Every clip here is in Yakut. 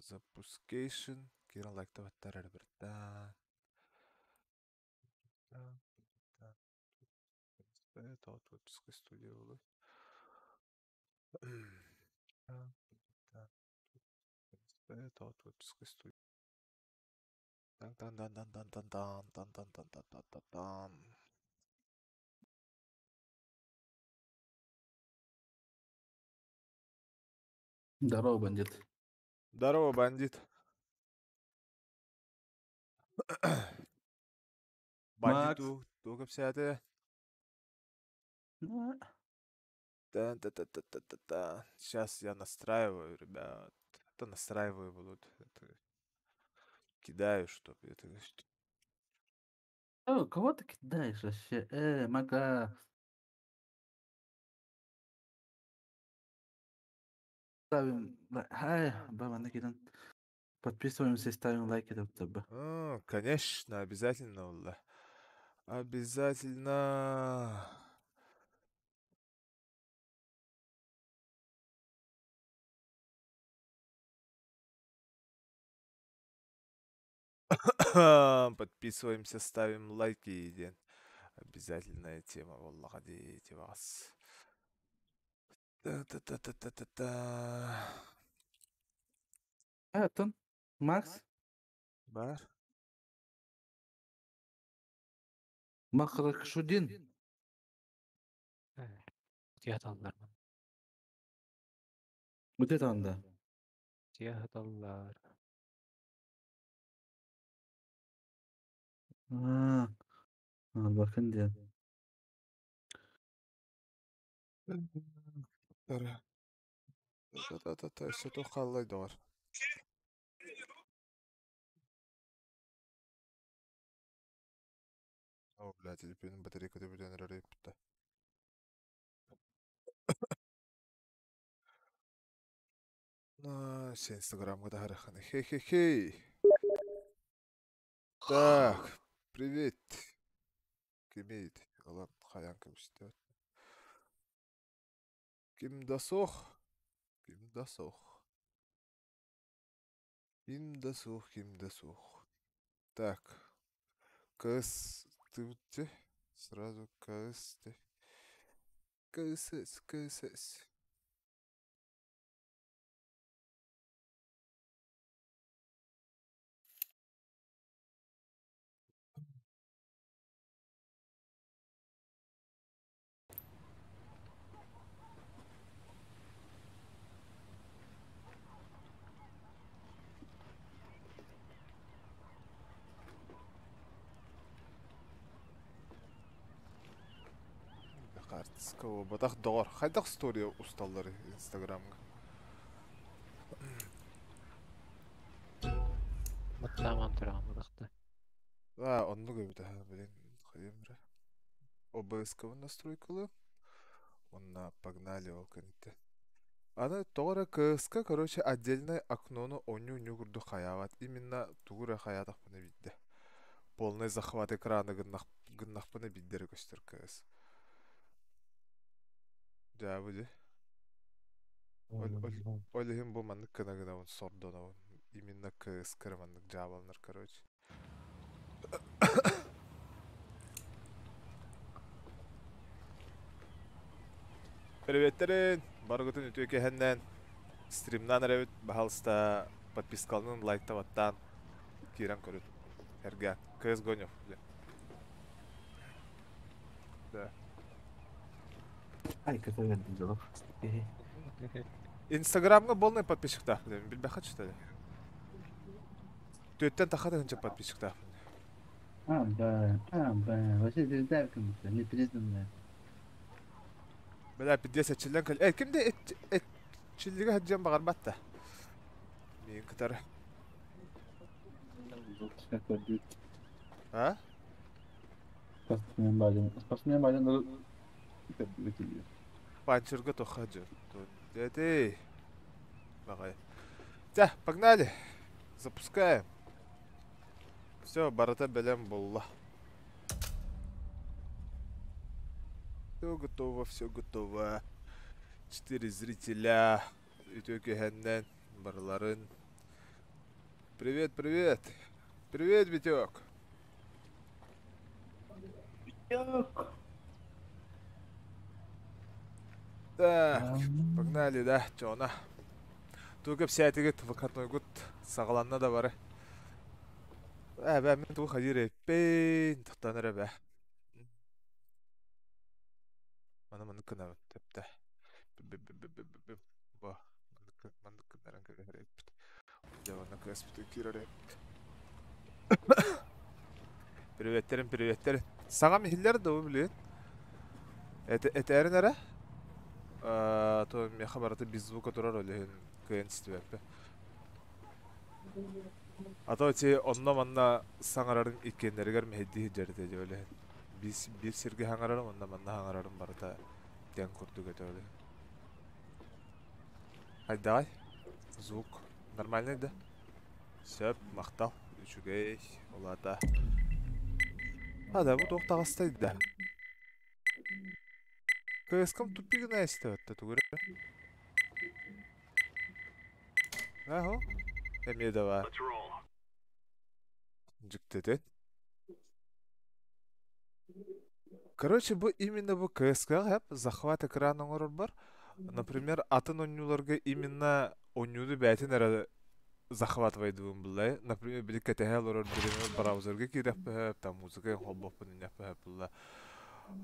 Запускейшн. Киирэн лайктабаттар эрэ быртаан. Творческая студия буолуой. Творческая студия. Тан-тан-тан-тан-тан-тан-тан-тан-тан-тан-тан. Здорово, бандит. Здорово, бандит. Бандит Макс. туу кэпсээтэ? Та-та-та-та-та-та. Сейчас я настраиваю, ребят. Это настраиваю будут. Это кидаю, чтоб это... О, кого ты кидаешь вообще? Мага. Ставим... Ай, баба накидан. Подписываемся и ставим лайки, да, А, конечно, обязательно, Улла. Обязательно. Подписываемся, ставим лайки. Диэн. Обязательная тема. Буоллаҕа дии вас. Та-та-та-та-та-та. Оттон Макс? Бар. Махракшудин. Утуйа Вот это он, да. Утуйа А, бакын диэн. Та-та-та-та, өссө туох хааллай доҕор. О, блядь, телефонум батарейката бүтэн эрэр ыйыппыта. Все инстаграмга таһарахханы. Хей-хей-хей. Так, привет. Кимит? Ылан хайаан көбүстэ. Ким да суох. Ким да суох. Ким да суох, ким да суох. Так. КС ты сразу КС ты. КСС, КСС. Хаартыска батах доҕор. Хайдах история усталлары Инстаграмҥа? Баттааман тураҕын бадахта. А, оннук эбит аха, блин, хайым эрэ. ОБС-кабын настройкалыам. Уонна погнали ол кэнниттэн. Аны тоҕо эрэ КС-ка, короче, отдельное окнону онньу-онньу курдук хайаабат. Именно тугу эрэ хайаатахпына биирдэ. Полный захват экрана гыннахпына биирдэ эрэ көстөр КС. Дьаабы дии. Ол, ол, ол иһин бу маннык гына гынабын сордонобун. Именно КС-ка эрэ маннык дьаабаланар, короче. Приветтерин! Барыгытын үтүө кэһэннэн стримнаан эрэбит. Баһалыста подпискаланын, лайктабаттаан киирэн көрүн. Эргэ. КС Гонев. Да. Ай, какой я Инстаграмҥа полный подписчиктаахпын билбэххэ что ли? Түөттэн таха тыһынча подписчиктаахпын. А, да, а, да, вообще звезда кому-то, не признанная. Бля, пиздец, этчиллэн кэл. Э, ким да этчиллигэ сылдьан баҕарбат да. Миин кытары. Какой бьют. А? Спортсмен Байден. Спортсмен Байден Панчерга тоха дьон. Дядей. Давай. Тя, погнали. Запускаем. Все, барыта бэлэм буолла. Все готово, все готово. Четыре зрителя. Үтүө киэһэннэн барыларын. Привет, привет. Привет, Витек. Так, погнали, да, Чона. Тугу кэпсээтигит выходнойгут саҕаланна да бары. Ээ, бээ, мин тугу хайыыр эппин, тохтоон эрэ бээ. Маны маннык гынабын, тэптэ. Бу, маннык маннык гыннаран кэбиһэр эппит. Дьэ, онно кыаспытын киирэр эппит. Приветтерин, приветтерин. Саҥам иһиллэр да билигин? Этээрин эрэ? То миэхэ барыта без звука турар, ол иһин кыайан истибэппин. А то эти онно-манна саҥарарыҥ иккиэннэригэр мэһэйдии сылдьар этэ дии ол иһин. Биир сиргэ саҥарарым, онно-манна саҥарарым барыта тэҥ курдук этэ ол иһин. Хайдаҕай? Звук нормальный да? Сөп, махтал. Үчүгэй, ол аата. А да, бу туох таҕыстай да? КСК-м тупигына эстэ тугу эрэ. Аһо. Эмиэ да баар. Дьиктитин. Короче, бу именно бу КСК-ҕа захват экран оҥорорбор, например, атын оонньууларга именно оонньууну бэйэтин эрэ захватывайдыбын булла. Например, били кэтэһэ олорор бириэмэ браузерга киирэхпэ там музыка холбоппун иннэхпэ булла.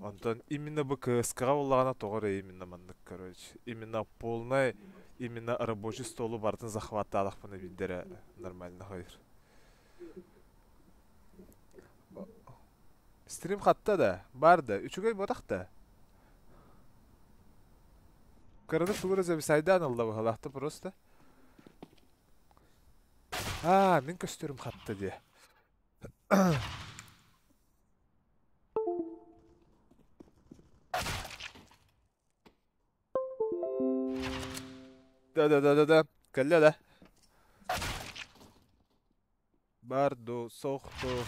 Онтон именно бу КСК-ҕа буоллаҕына тоҕо эрэ именно маннык, короче, именно полный, именно рабочий столу барытын захваттаатахпына биирдэ эрэ нормально хойр. Стрим хатта да, бар да, үчүгэй буотах да. Кыраны тугу эрэ зависайдаан ылла быһалаахта просто. Аа, мин көстөрүм хатта диэ. Да-да-да-да-да, кэллэ да. Бар дуу, суох дуу.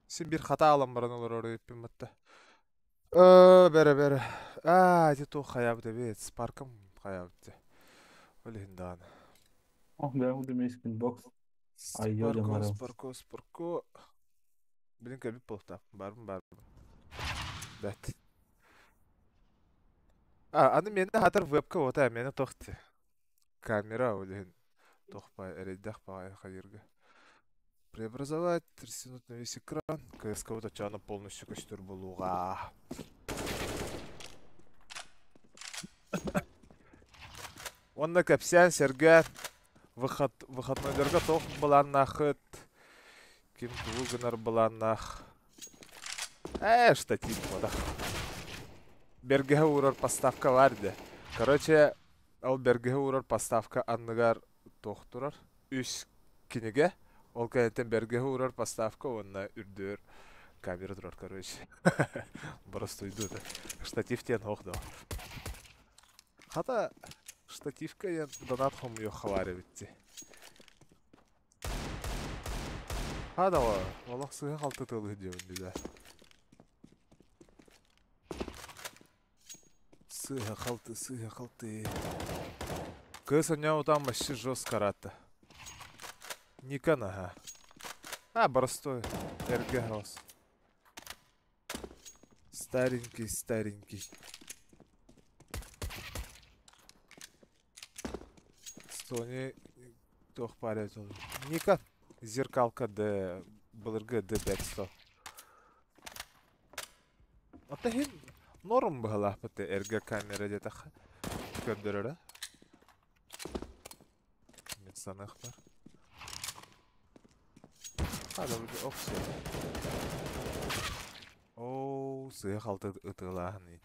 Син биир хата аалан баран олорор эбиппин батта. Бэрэ бэрэ. Аа, ити туох хайаабыт эбит, спаркам хайаабыт дии. Ол иһин даҕаны. Ох, бля, удумей скинбокс. Айо Спарко, дьамарым. спарко, спарко. Билин кэлбит буолуохтаах. Баарбын, баарбын. Бэт. А, аны миэнэ хатар вебка уота, миэнэ туох дии. Камера ол иһин туох баай эрэйдээх баҕайы хайыырга. Преобразовать, растянуть на весь экран. КСК оччоҕуна полностью көстөр буолуоҕа. Уонна кэпсээн сэргээ выход, выходнойдарга туох былааннаахыт, ким тугу гынар былааннаах. Ээ, штатив буолах. Бэргэһэ уурар поставка баар дии. Короче, ол бэргэһэ уурар поставка анныгар туох турар? Үс кинигэ. Ол кэнниттэн бэргэһэ уурар поставка уонна үрдүөр камера турар, короче. Боростуйду это. Штатив диэн ох да. Хата штативка диэн донат хомуйуохха баар эбит дии. Хадаҕа, олох сыыһа-халты тылы диэбин дии. Сыыһа-халты, сыыһа-халты. Кыыс оонньообутаан вообще жестко араатта. Никон аһа. А, простой. Эргэ хаос. Старенький, старенький. Sony туох баар эбит ол? Nikon зеркалка D былыргы D500. Оттон иһин норм быһалаахпыт эргэ камера диэтэххэ көрдөрөрө. Мин саныахпар. А, да, ох, Оо, сыыһа-халты ытыалааһын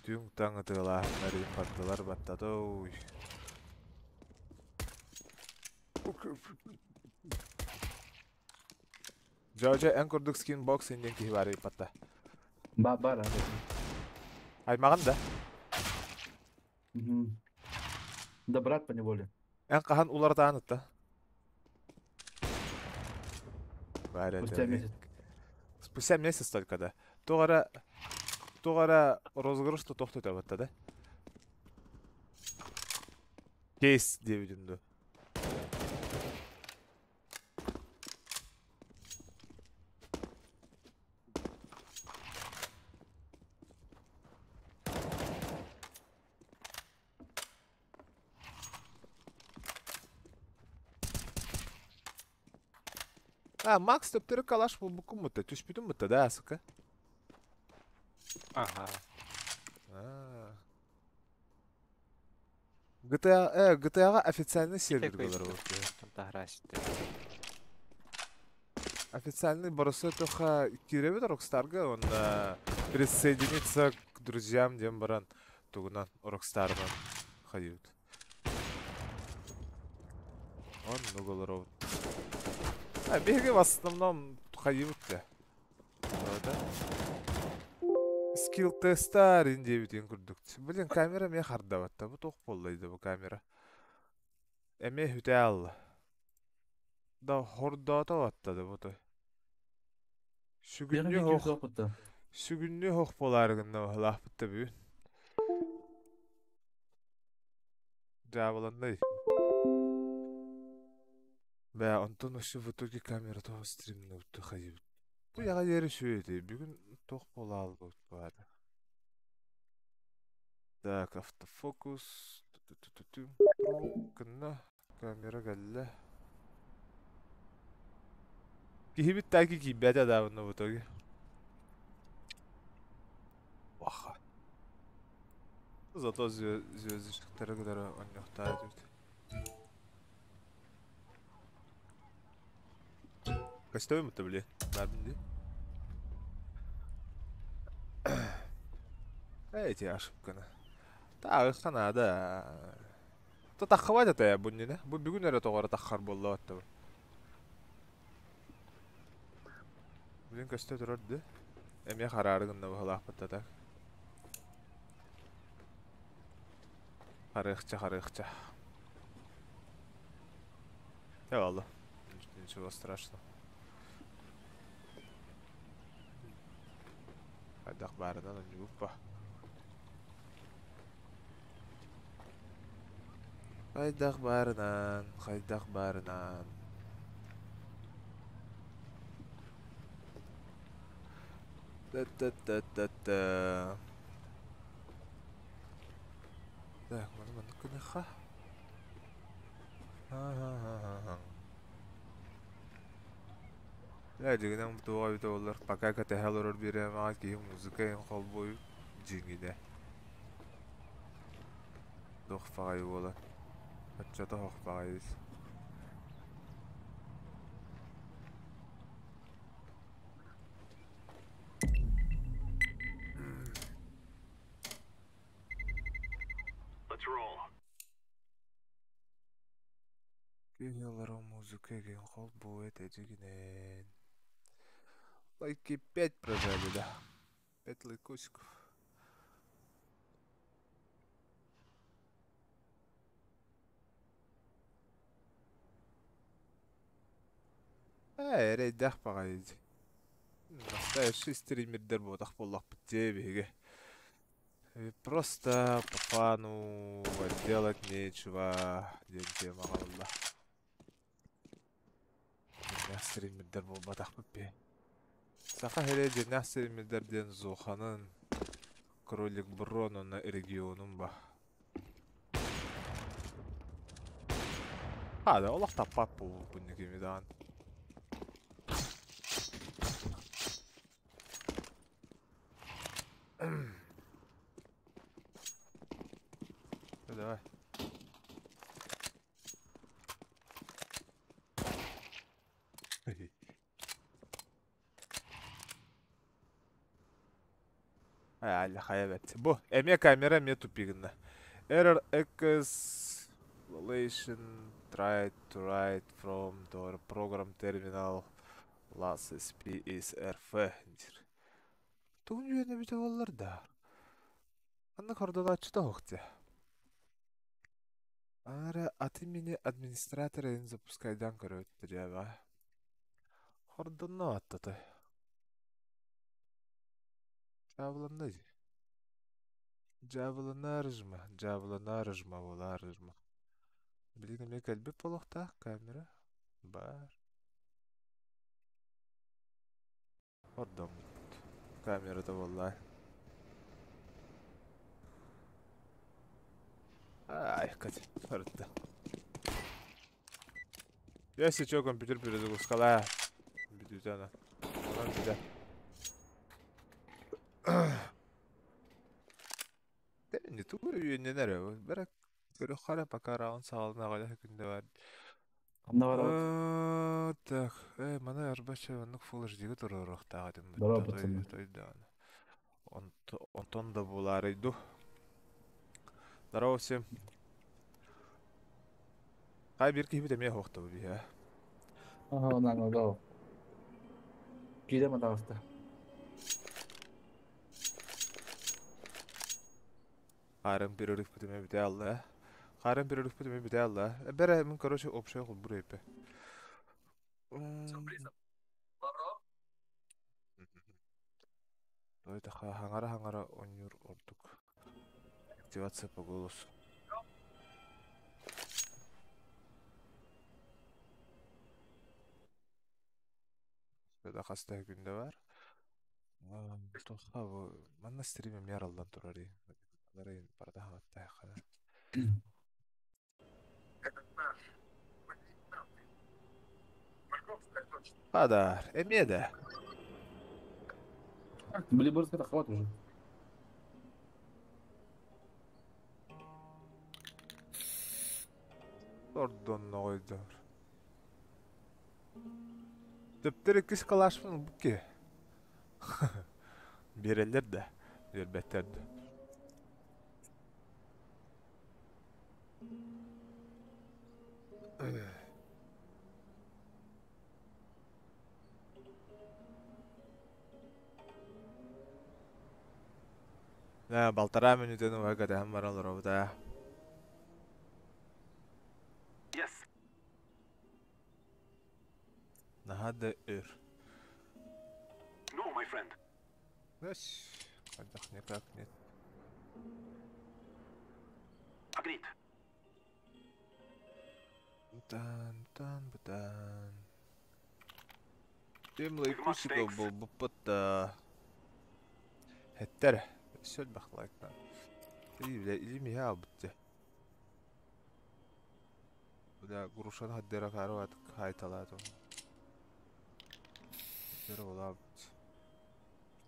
түҥ-таҥ ытыалааһыннар иһин бардылар баттатой. Дьэ, эн курдук скинбокс диэн киһи баар ыйыппатта. Ба бар Аймаҕын да? Угу. Да брат по неволе. Эн хаһан уларытаан ытта? Баар Спустя месяц. Спустя месяц только, да. Туох эрэ туох эрэ розыгрыш тохтотобатта да? Кейс диэбитим дуу. А, Макс төптөрү калаш булбуккун бутта, түспүтүн бутта да, сука. Ага. А. GTA, GTA-га официальный сервер Такой бар вот. Фантаграсти. Официальный барысы тоха киребит Rockstar'га, он присоединиться к друзьям диэн баран тугунан Rockstar'дан хайыт. Он много А, биһиги в основном хайыбыт да. Да. Скилл тестар индебитин курдук. Блин, камера ме хардабатта. Бу тоқ боллайды бу камера. Эме хүтэ алла. Да хордоото баттады бу той. Бері Сүгүннү видео хох, опыта. сүгүннү хох боларыгынна бахлаахпытта бүгүн. Жаабаланнай. Бә, онтон вообще в итоге камера того стримне бутты хайыбыт. Бу яга жери шүйети. Бүгүн тох бола албыт баары. Так, автофокус. Ту-ту-ту-ту. Кынна камера галла. Кихибит таки кибәтә давно в итоге. Ваха. Зато звездочктары кытары онньохтаа түт. Костюм это, бля. Бабинди. Эти ошибканы. Та ханада. То таххават это я буннина. Бу бүгүн эрэ тоҕоро таххар буолла баттабы. Блин, көстө турар ды. Эмиэ хараарыгынна быһалаахпытта так. Харыхча, харыхча. Eyvallah. Ничего страшного. Хайдах баарынан онньууппа. Хайдах баарынан, хайдах баарынан. Та-та-та-та-та. Так, маны маннык гыныха. Ха-ха-ха-ха. Лэ дьигинэн бутуга бүтэ боллар пока кэтэһэ олорор бириэмэҕэ киһи музыка иһин холбуйу дьиҥинэ. Туох баҕайы буолан. Оччото ох баҕайы. Let's roll. Киһи олорор музыка иһин холбуу этэ дьигинэн. Лайки 5 прожали, да. 5 лайкосиков. Ээ, эрэйдээх баҕайы. Настоящий стримердер буотах буоллахпыт дии биһиги. Просто по фану делать нечего диэн темаҕа буолла. Дьиҥнээх стримердер буолбатахпыт би. Саха сирэ дьиҥнээх стримердер диэн Зуханын, Кролик Брон уонна регионун ба. А, да, олох таппат буолбуппун кими даҕаны. Ну, давай. Ай, хайа бэт. Бу, эмиэ камера эмиэ тупигынна. Error X violation tried to write from the program terminal last SP is RF диир. Тугун үөнэ бүтэ буоллар да. Анна хордонааччыта суох дии. Ара от имени администратора ин запускайдан көрөттөр дьээбэ. Хордонно аттатай. Жабыланна дии. Дьаабыланаарыжма, дьаабыланаарыжма буолаарыжма. Билигин эмиэ кэлбит буолуохтаах камера баар. Хордоммут. Камерата буоллаа. Ай, Катя, барытта. Если что, компьютер перезагрузкалаа. Онон. Онон бүтэ. Не тугу үйэннэн эрэ. Бэрэ көрөххө пока раунд саҕалана күндэ бар. Ханна барабыт? Так, маны арбача оннук Full HD-га туруоруохтаах этим. Здорово, пацаны. Онтон да булаарый ду. Здорово всем. Хай бир киһибит эмиэ суохта бу биһэ. Ага, на, да. Киирэ матаҕаста. Хаарым перерыв бүтүмэ бүтэ алла. Хаарым перерыв бүтүмэ бүтэ алла. Бэрэ мин короче общая холбур эппе. Это хаҥара-хаҥара оонньуур ордук. Активация по голосу. Это хас да күндэ бар. Туохха бу манна стрим эмиэ арыллан турар барда хаҥаттааххана. Хадар, эмиэ да. Блиборская хватит уже. Ордонноҕойдор. Төптөр иккис калашпын ылбыт киһи. Биэрэллэр да, биэрбэттэр да. Нэ, балтараа мүнүүтэн уһа кэтэһэн баран олоробут аа. Yes. Наһаа да өр. No, my friend. Эс, хайдах никак нет. Agreed. Бутан, бутан, бутан. Тем лайкусиков был буппут Хэттэр. Өссө элбэх лайктан. Или миһэ албыт Бля, грушаны хаддера кары хайталаатым. Хаддера олаабыт.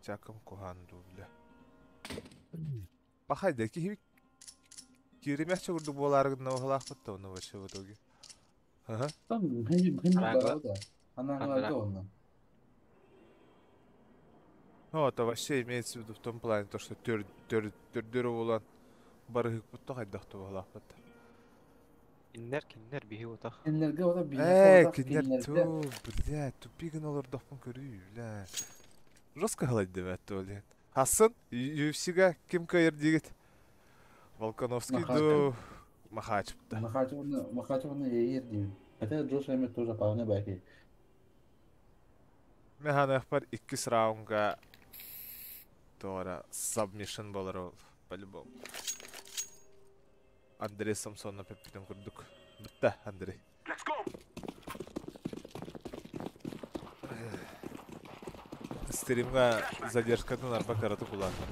Чакым куһаан дуу, бля. Пахай да киһи кииримэхчэ курдук буолаары гынна баһылаахпыт да ону вообще в итоге. Ага. Там хин хин Арага. барабыт. Ана Ара. онно. Ну, это вообще имеется в виду в том плане, то, что төр төр төрдөрө буолан барыһыкпыт да хайдах да баһылаахпыт. Кинилэр кинилэр биһи утах. Кинилэргэ ота биһиэхэ Ээ, утах кинилэр кинилэргэ туу, бля, тупигын олордохпун көрүү, бля. Жестко халайды бэт блин. Хасын, UFC-га ким кыайар диигит? Волконовский Махачев. дуу, Махачев да. Махачевны Махачевны ейер деймин. Хотя Джош Эммет тоже павны байки. Мен ханыахпар иккис раунга туора сабмишн болар ол, по-любому. Андрей Самсонов эппитин курдук. Бүтті, Андрей. Let's go. Стримга задержкатын арба караты кулааннар.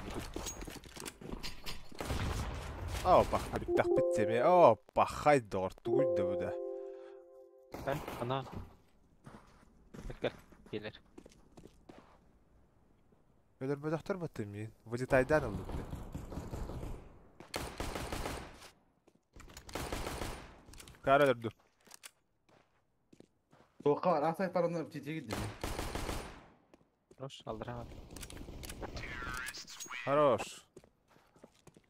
Опа, бүттэх биттеме. Опа, хай доҕор, тугуй да бу да. Эн, ана. Кэл, келер. Өлөрбөтөхтөр баттым мин. Вылетайдан ылдым бile. Кара өлөрдүм. Тоққа бар, асай параны тетеги деймин. Хорош, алдыра. Хорош.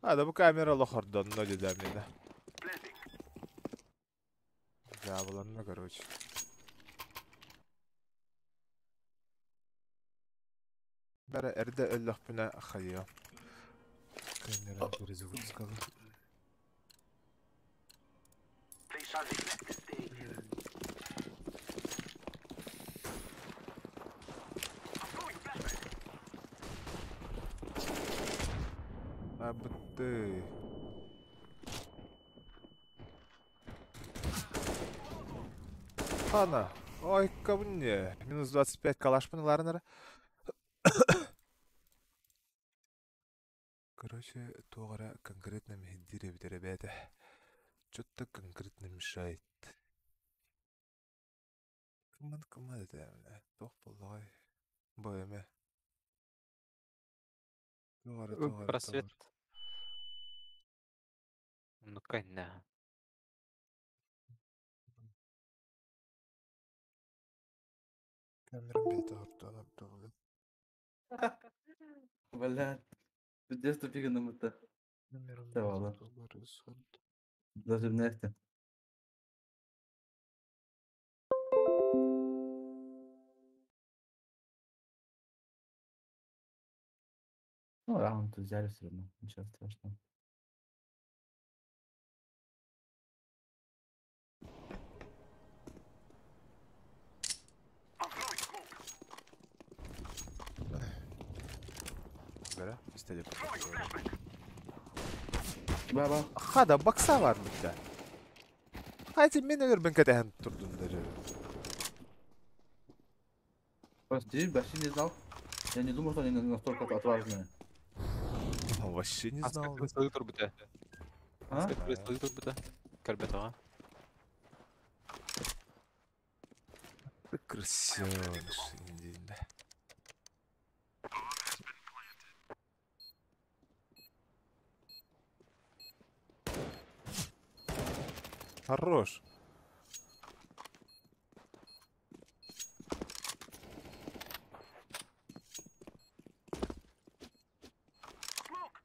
А, да бу камера лохордонно дедем мені. Planting. Дьаабыланна, короче. Бәрі эрдэ өллөхпүнэ хайыам. Камера перезагрузкалы. They shall regret this day. I'm throwing a flashbang. А, бытты. Хана. Ой, мне. Минус 25 калашпын ларнера. Короче, туох конкретно мэһэйдиир эбит ребята. Что-то конкретно мешает. Кымман кымман этэ, бля. Туох буоллаҕай? Бу эмэ. Туох эрэ, туох эрэ, туох Просвет. эрэ. Оннукка иннэ. Камерам бэйэтэ ордон ордон. Бля, пиздец тупик будто. Камерам Давала. бэйэтэ ордон. Даже вместе. Ну, раунд взяли все равно. Ничего страшного. I'm throwing smoke. Бара, пистолет. Throwing a flashbang. Баба. Хада бакса бар битте. Хайти мен өлөр кэтэһэн турдун дары. Прости, вообще не знал. Я не думал, что они настолько отважные. Вообще не знал. Аска турбута. А? Аска турбута. Көрбөтөҕө. Ты крысёныш, индейді. Хорош. Smoke.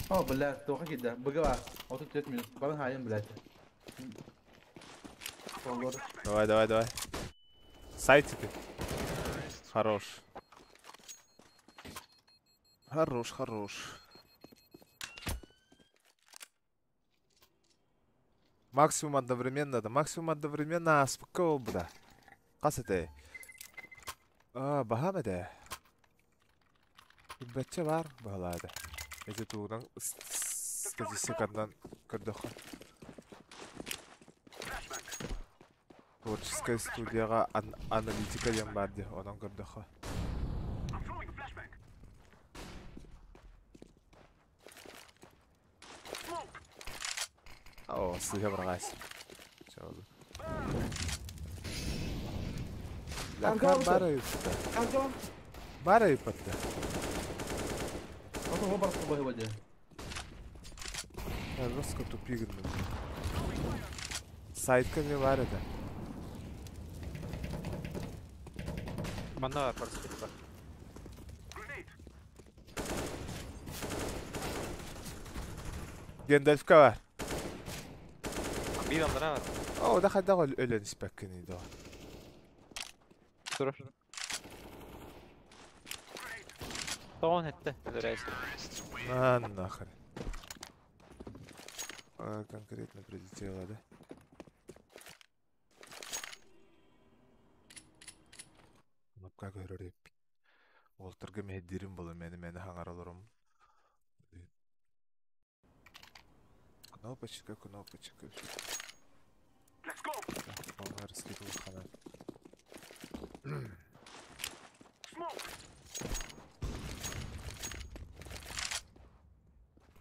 О, блядь, тоха кида. БГА. Вот тут 5 минут. Баран хайын, блядь. Олор. Давай, давай, давай. Сайтики. Хорош. Хорош, хорош. Максимум одновременно, да. Максимум одновременно аспыкка буда. Қас этэй? А, баһам этэ. Бәтче бар баһалаады. Эти туунан статистикандан көрдөххө. Flashbang. Творческая студияға аналитика диэн бар дии, онон көрдөххө. I'm throwing a flashbang. Smoke. О, сыһа баргас. Чоолу. Лакар бара юппата. Антон! Бара юппата. Ото го барско бой воде. Жестко тупигнул. Сайтка не бар это. Манна просвет бар. Grenade. Гендальфка бар. Биир аллара бар. О, да хадда өлөн испэккини до. Тур. Тоон этте. Өлөрөөс. На нахрен. А, конкретно прилетела, да? Кнопка көрөр эппит. Уолтарга мэһдирим була мени мени хаҥараларым. Кнопочка, кнопочка. Let's go. Болгарский хана. Smoke.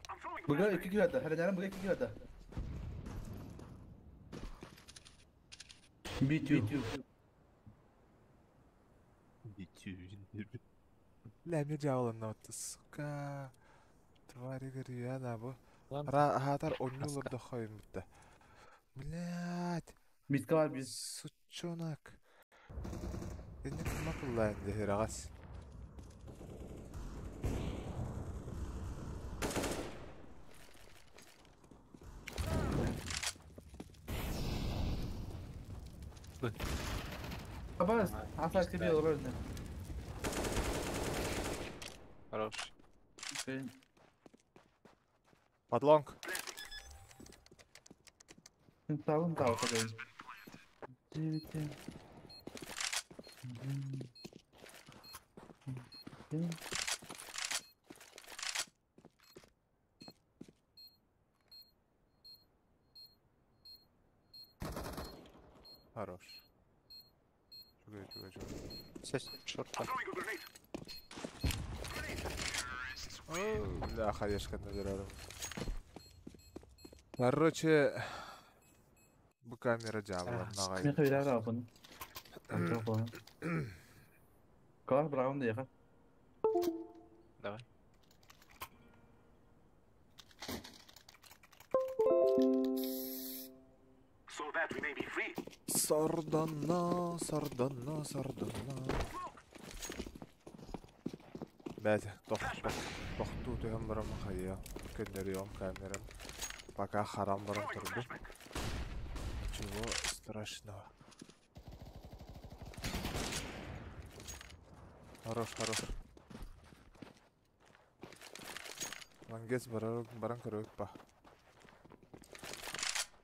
I'm throwing a БГ flashbang. 2 килода. Хәрәнәрем БГ 2 килода. B2. Бля, мне дьявола сука. Твари говорю, бу. Lan Хатар онньуулар да хойун бутта. Блядь, Митка бар biz. сучонок. Энни кымматыллаан дехирагас. Абас, аса тебе олор. Хорош. Окей. Подлонг. Талым тау kadar. Девять. Один. Хорош. Чугай, чугай, чугай. Сес шорта. I'm throwing a grenade. Бля, хаешка набирарым. Короче, бу камера дьаабыланнаҕай. Миэхэ үрэҕэр аҕалбын. Онтон буолан. Класс браун диэхэ. Давай. So that we may be free. Сордонно, сордонно, сордонно. Бэт, тохтуу түһэн баран хайа, көннөрүөм камерам. Пока харам баран Throwing a турду. flashbang. Ничего страшного. Хорош, хорош. Лангес баран баран көрөк па.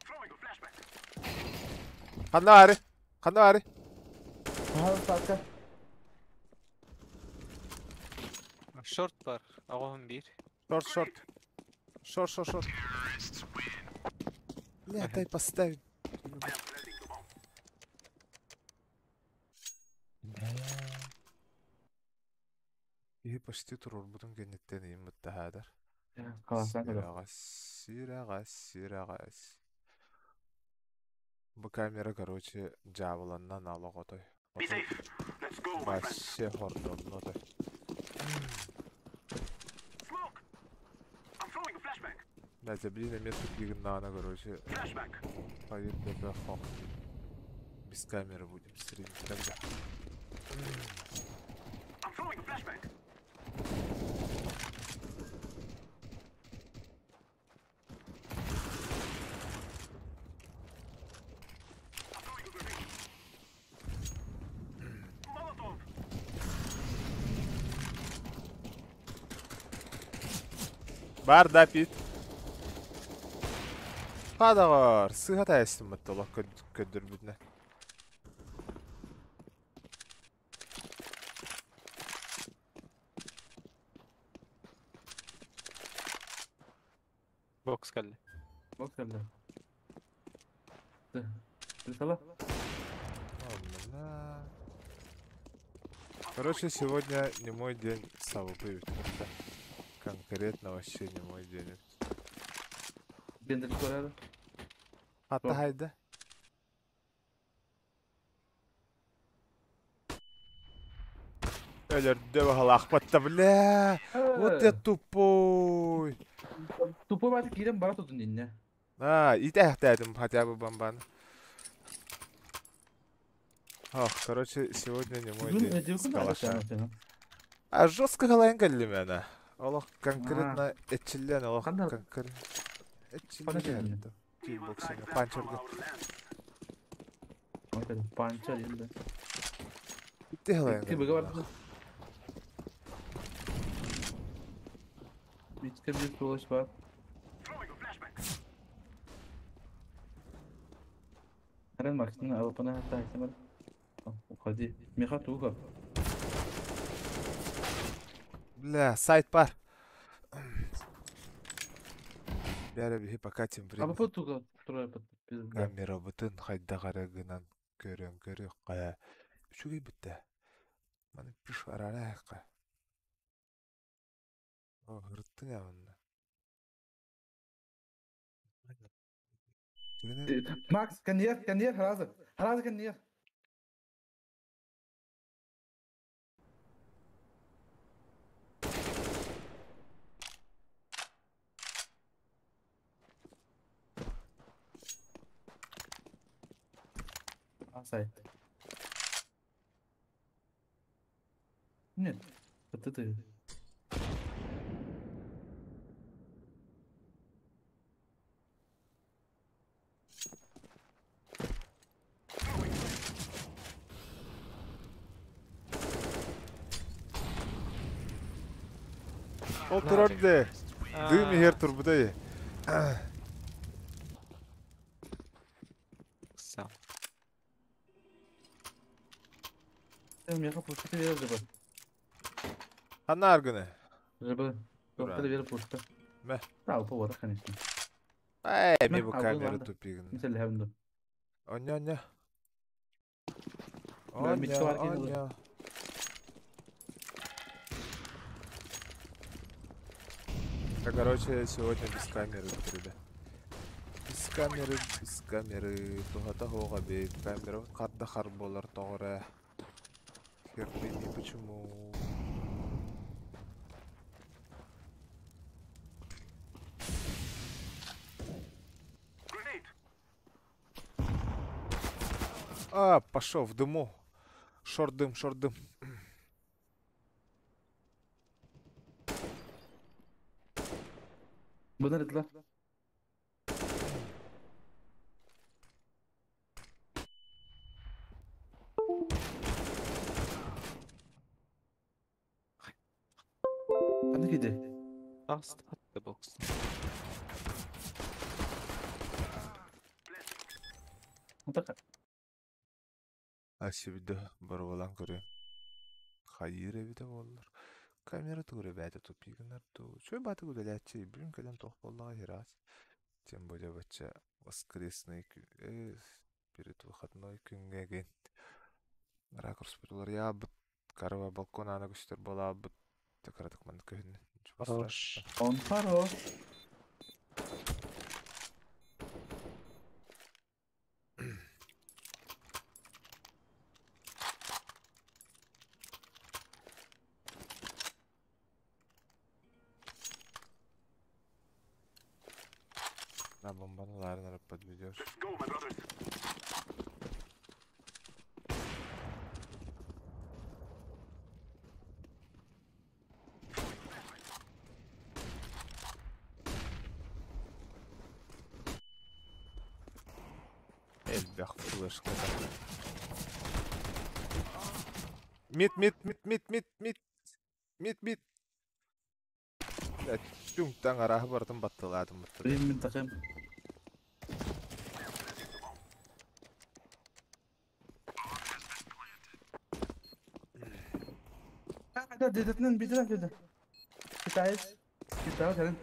Throwing a flashbang. Ханна ари? Ханна ари? Ага, сака. Шорт бар. Аҕаһын биир. Шорт, шорт. Шорт, шорт, шорт. Бля, дай поставить. I am planting the bomb. И почти турурбутун кэнниттэн иим быттаһаадар. Класстан көрө. Сираҕас, сираҕас, сираҕас. Бу камера, короче, дьаабыланнан алоҕотой. Be safe. Let's go, my friends. Вообще хордоннотой. Smoke. I'm throwing a flashbang. Да, блин, эмиэ тупигыннаҕына, короче, Flashbang. поедет ДП хох. Без камеры будем стримить тогда. I'm throwing a flashbang. I'm throwing a grenade. Molotov. Бар да пит. Хадаҕар, сыһа таайыстым батталах көддөрбүтүнэ. Бокс кэллэ. Бокс кэллэ. Присала? Ладно. Короче, сегодня не мой день савы. Конкретно вообще не мой день. Бендер көрөр. Хатта Что? хайда. Өлөрдө баһалаахпатта, бля. Вот я тупой. Тупой баты киирэн бара тутун инне. А, и тэхтээдим хотя бы бомбан. Ох, короче, сегодня не мой день с калашами. А жестко халайын кэллим ана. Олох конкретно этчиллен, олох Ханна- конкретно. Ханна Этчиллен. We will Кикбоксинг, drive them from панчерга. our land. Панча инде. Итти халайын Икки быга кэллим. бар. Икки bir kulaç бар. Throwing a flashbang. Харан Максимна алпана хатта айтсамар. Уходи. Миха туга. Бля, сайт бар. Бәрі биһи пока тем А временем по туга трое под пизда. камера бытын хайда гынан көрөн көрүк кая. Үчүгэй битте. Маны пиш арарайка. О, хырттың явында. Макс, коньер, коньер, харазы. Харазы коньер. А, сайт. Нет, вот это. Ол турарды. Дым ихер турбудай. Сам. Меха пушка вера жаба. Ханна аргыны. Жаба. Ура. Пушка вера пушка. Мә. Да, упа конечно. Ай, Мә, мен бу абыл камера анда. тупигин. Мисал хәбинде. Оня, оня. Бә, митке Оня, бар икән ул. оня. Да, короче, сегодня без камеры, ребят. камеры, без камеры. Туһата суох эбит. Камера харда хар буолар тоҕо эрэ. Хер пойми почему. Grenade. А, пошел в дыму. Short дым, short дым. Bunlar dediler. Ханнык иди. Last at the box. Онтон Асибиде барбалан көрүө. Хайыр эбитэ буоллар. Камера тугура бэйэтэ тупигынар дуу. Үчүгэй баатык үлэлээччи. Бүгүн кэлэн туох буоллаҕа ыраас. Тем более бачча воскресный перед выходной күҥҥэ гин ракурс уларыйаабыт. Карва балкон аана көстөр буолаабыт. Кыратык маннык көһүннэ. Ничего Хорош. страшного. Он хорош. На бомбану Ларнера подведешь. Let's go, my brothers. Элбэх флешка. Mid, mid, mid, mid, mid, mid. Mid, mid. Түҥ-таҥ арааһы барытын батталаатым батталаатым. Блин, мин такым. Да, дедетинен бидирен dedi. Китаец. Китаец кэлин.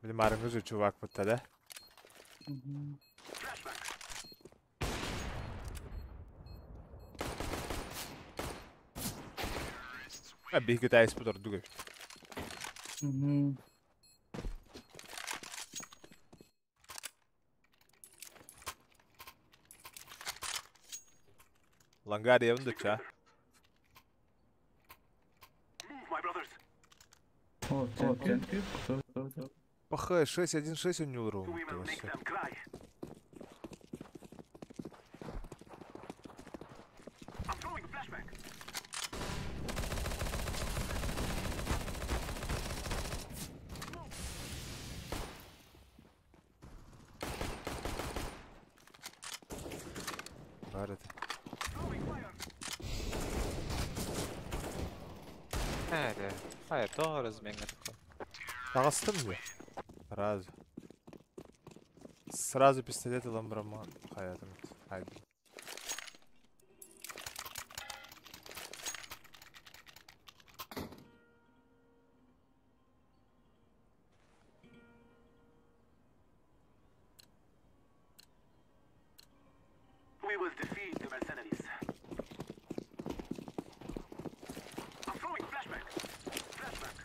Били маарыҥҥы чувак бутта да? Flashbang. А биһи китаец ордук эбит. Лангариевын да ча. Move, my brothers. О, thank you. Sorry. ПХ 6-1-6 у него We will make them cry. I'm throwing a flashbang. Smoke. Бар это. Throwing fire. Хайа, хайа, тоҕо разменга такой. Таҕыстым дии. Сразу. Сразу пистолет ылан бараммын хайатым. Хайдым. We will defeat the mercenaries. I'm throwing a flashbang. Flashbang.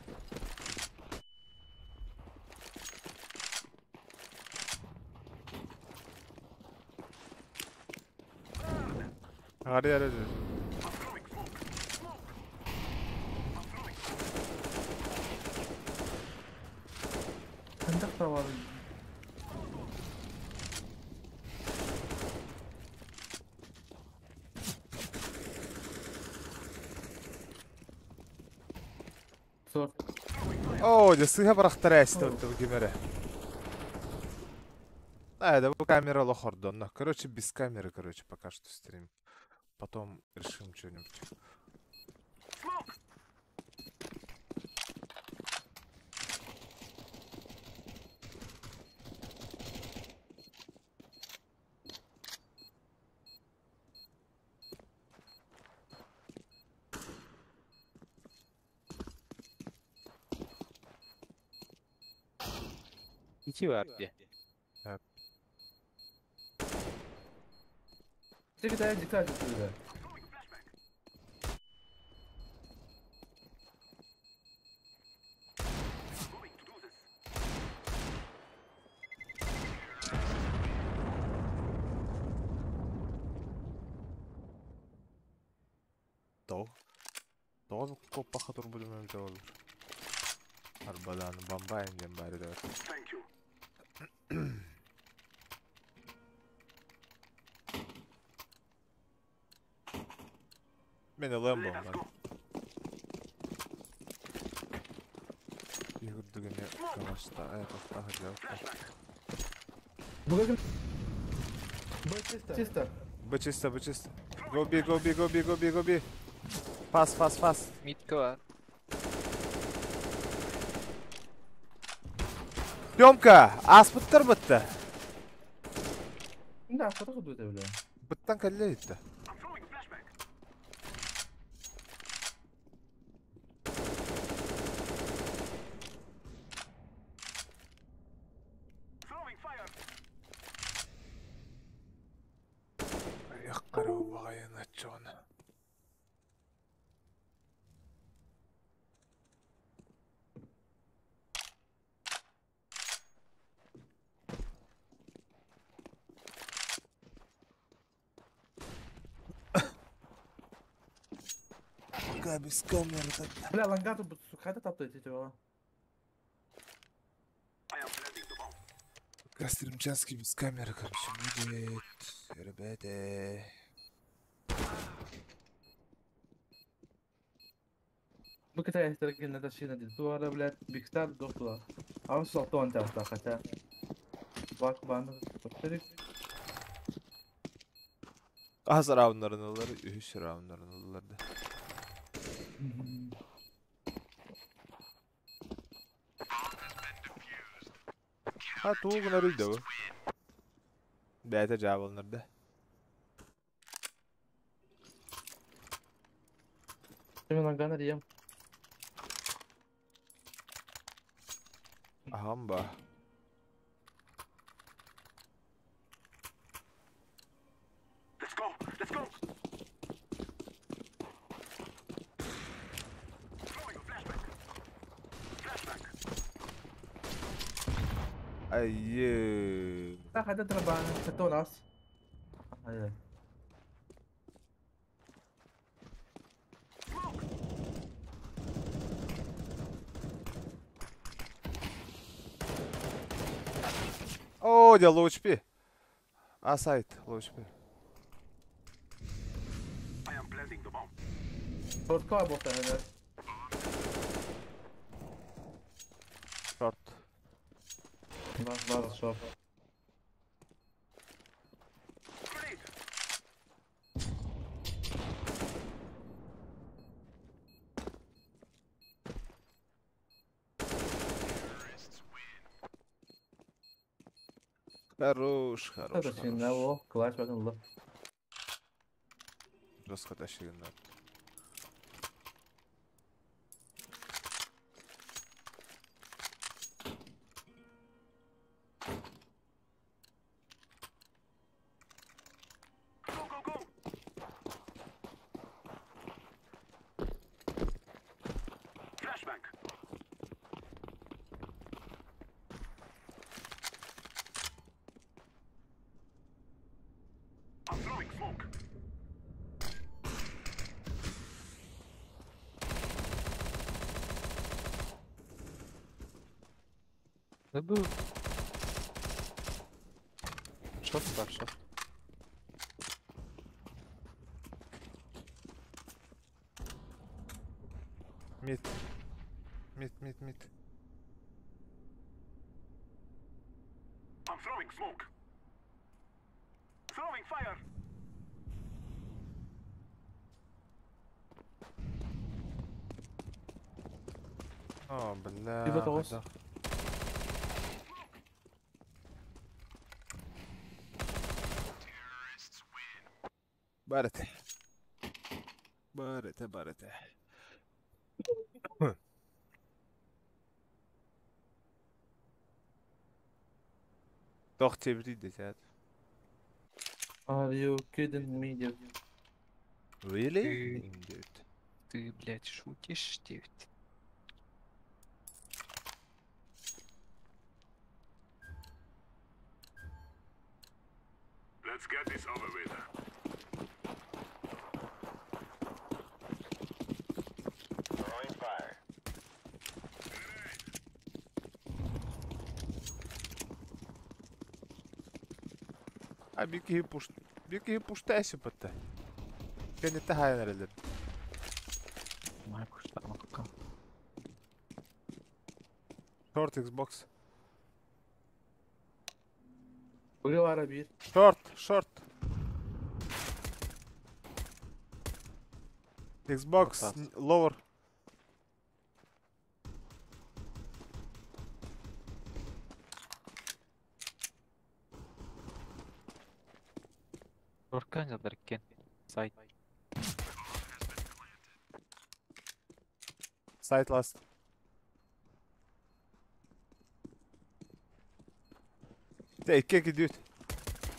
Burn! Hadi hadi hadi. I'm throwing smoke. Smoke. I'm throwing smoke. Хандах тавар. Сор. Оо, дьэ сыыһа бырахтара эстэ оттон кимэрэ. А, это камера лохордонно. Короче, без камеры, короче, пока что стрим. Потом решим что-нибудь. Smoke. Ити бар дии. Ты китаец, китаец, китаец. I'm throwing a flashbang. Тоҕо куоппахха турбутум эбитэ буоллар. Арбадаан бамбайын диэн баар этэ. Thank you. Мен ылыам Let us буоллар. go. Киһи курдук эмиэ калашта айахтаах сылдьабыттар. Бүгін Б чисто. Чисто. Б чисто, Б чисто. Go B, go B, go B, go B, go B. Fast, fast, fast. Митка бар. Тёмка, ааспыттар бытта. Да, что будет, бля? Быттан кэллэ иттэ. I'm throwing a flashbang. Throwing fire. Айахтара убаҕайын оччоҕуна. Пока без камеры тогда. Бля, лангату, хайда таптайды этого. I am planting the bomb. Пока стримчанский без камеры, короче, будет. Ребята. Бу китайстар ташина дитуара, блядь, бикстар доктора. А он солтон таста, хотя. Бак баны повторик. Аз рауннарын ылар, үс рауннарын ылар да. Ha тугунар үйдө бу. Бәйте жабылнар да. Мен лангана дием. Ахамба. Let's go. Let's go. Throwing a flashbang. Flashbang. Айы. Да, хайда драбана, это у нас. Айда. Smoke. О, дя low HP. А сайт, low HP. I am planting the bomb. Шортка бота, да. Шорт. Да, да, шорт. Grenade. Хорош, хорош, Это хорош. о, класс, багын Жестко тащили. Go, go, go. Flashbang. I'm throwing smoke. Забыл. Шорт бар, шорт. Мид. Мид, мид, мид. I'm throwing smoke. Throwing fire. О, бля. Типа того. Да. Барете. Барете, барете. Тох тебрид десят. Are you kidding me, dude? Really? Ты- Dude. Ты, блядь, шутишь, девять? Let's get this over with. А бики пуш. Бики пушта эсипатта. Кенетте хайан эрелер. Май пуштамакка. Short Xbox. Быга бара бир. Short, short. Xbox Красавцы. Lower. Шоркан жалдар экен. Сайт. Side last. Те икки кидүүт.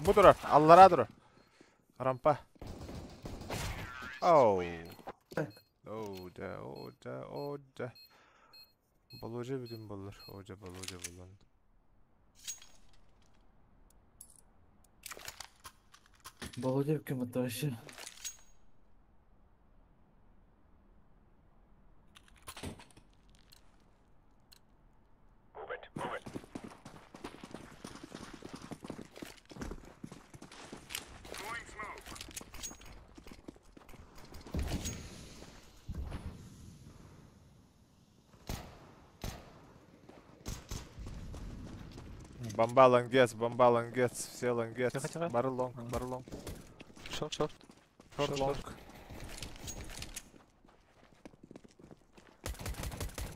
Бу турар, аллара турар. Рампа. Оу. Оу да, оу да, оу да. Боложа бүтүн боллар. Оожа боложа боллар. Володя кем это вообще? Move it, move it. Throwing smoke. Бомба лонгец, бомба лонгец, все лонгец. Тихо, тихо. Бар лонг, Ага. бар лонг. Шорт, шорт. Шорт Шорт, лонг.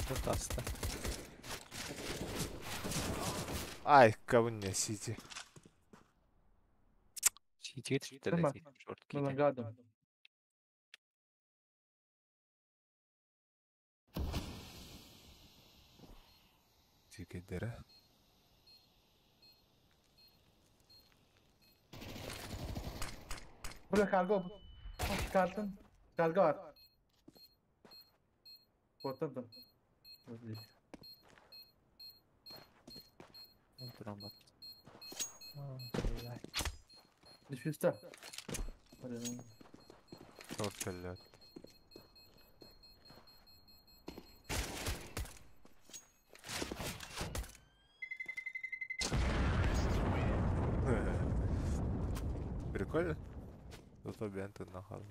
Шорт аста. Ай, кого не сити. Сити Нема. түштү шорт Мы кийди. лагадым. Тикедere. Бля, карго. Çıkarttın. Kargo var. Kurtuldum. Туран бар. Düşüşte. Шорт төлөт. Прикольно. Зато бента нахал.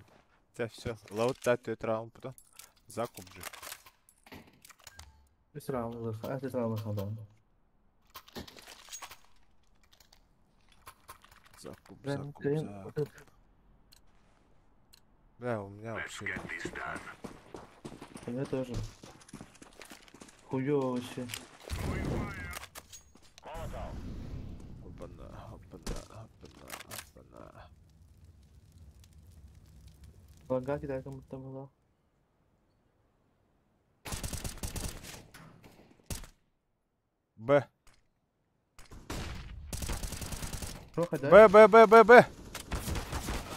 Хотя все. Лаут тат раунд потом. Закуп же. Үс раунд, үс раунд қалды. Закуп, Бля, закуп, блин, закуп. Бля, у меня Let's вообще get нет this телефона. done. У меня тоже. Хуёво вообще. Throwing fire. Molotov. Опана, опана, опана, опана. Лага кидай кому-то была. Б. Проха, да? Б, Б, Б, Б, Б.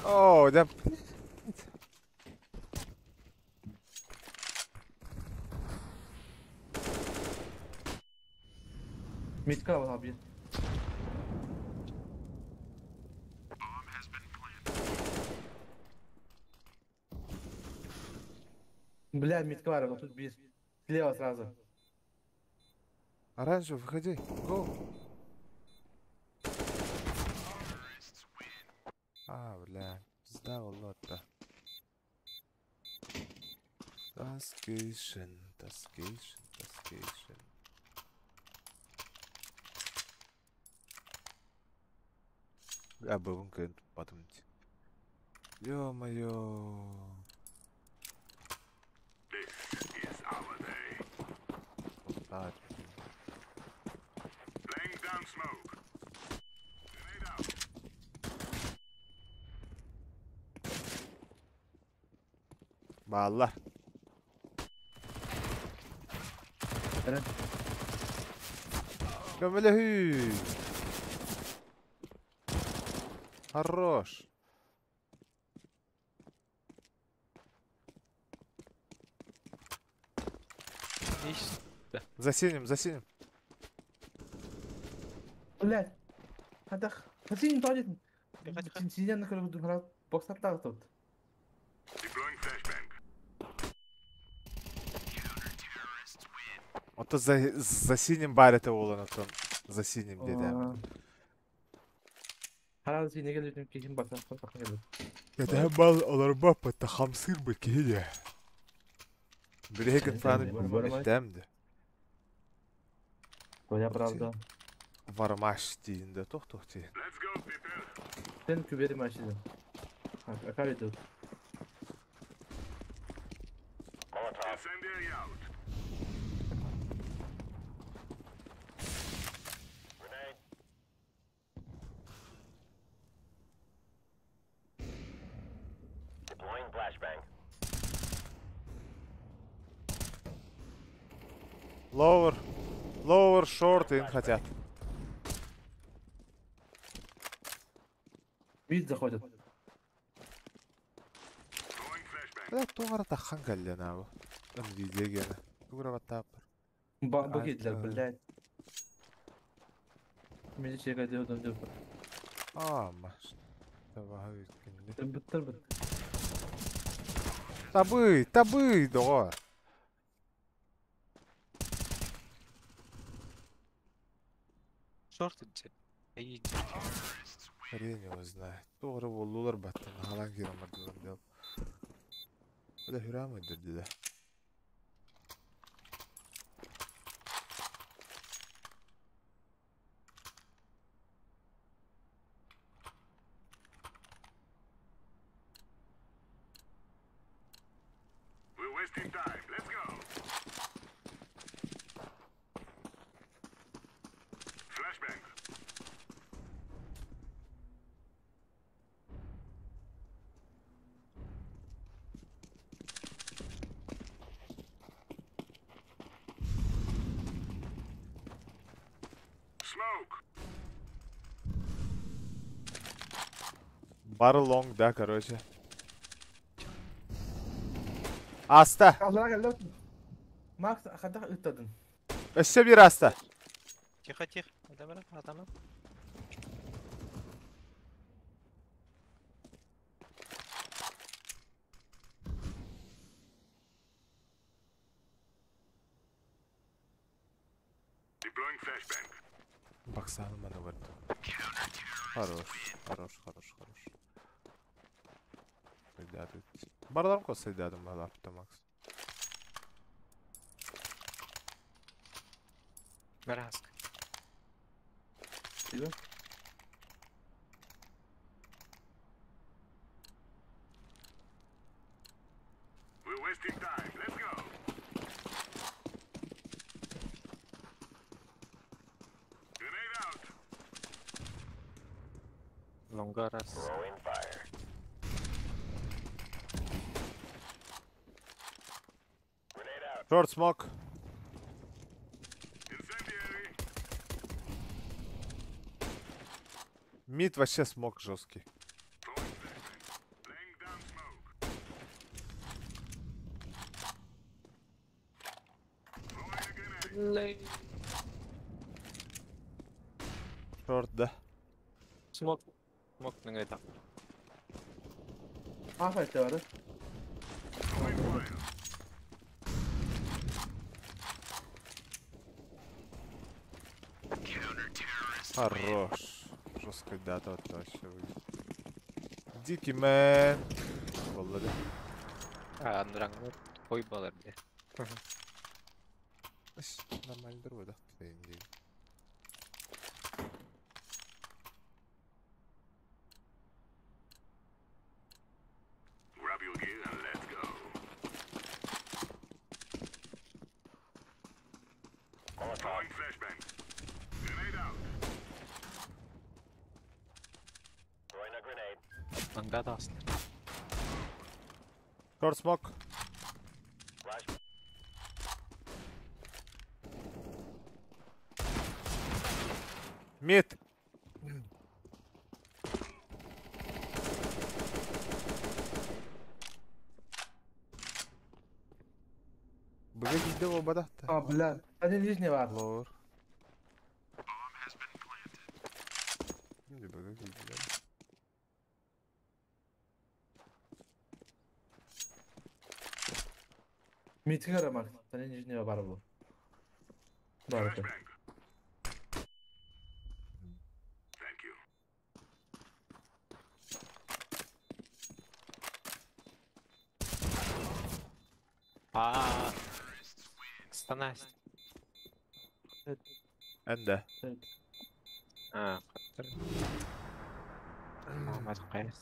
О, да. Митка была, блин. Bomb has been planted. Бля, митка бар, вот тут бис. Слева сразу. Оранжевый, выходи. Го. А, бля, пизда лота. Таскейшн, таскейшн, таскейшн. Бля, бүгін көн подумать. Ё-моё. This is our day. Так. Laying down smoke. Grenade out. Балла. Эрен. Көмөлөһүү. Хорош. Иш. За синим, за синим. Блядь. Хадах. Хасин тоожит. Тихо, тихо. Сидя на коридор, боксаттағы тут. Deploying flashbang. Ото за синим барите олан отон. За синим дедем. Хараҕа сиинэ кэлбитим киһим бассааппар тахсан кэлбит. Кэтэһэн бал олорбоппут да хамсыырбыт киһи дии. Билиһик инфраны эттэм да. Твоя правда. Вармаш диин да тох-тох диин. Сен күбери машина. Акар идут. Lower. Lower short in хотят. Мид заходит. Бля, тугара тахан кэллэ набы. Видео гена. Тугара баттааппар. Бу киирдилэр, блядь. Миди чека диодом деп. Ама. Табаһы кинди. Быттар быт. Табы, табы, доҕор. Шорт иджи. Эй иджи. Хрен его знает. Тугара боллулар баттан. Халан кирен бардылар дел. Бля, хүрам өйдөрдү да. Бар лонг, да, короче. Аста. Аллаға келді. Макс, қада ыттадың? Өссө bir аста. Тихо, тихо. Адамара, атама. Баксаны мана көрдүм. Хорош, хорош, хорош, хорош. Барларым косайдадым лапта Макс. Бараск. Спасибо. Лонгарас. Short smoke. Мид вообще смог жесткий. Шорт, да. Смок. Смок на это. Афайт бары. Хорош. Жесткая дата вот вообще выглядит. Дикий мэн. Володя. А, андрангмут. Ой, балар, бля. Нормально другой, да? Лонгадас. Short smoke. Мид. Быга кийде оба да. А, бля. Один лишний бар. Лор. Быга кийде. Мидке кара, Макс. Один лишний бар бұл. Бар екен. А, Станасть. Энде. А, который. Мама қайсы.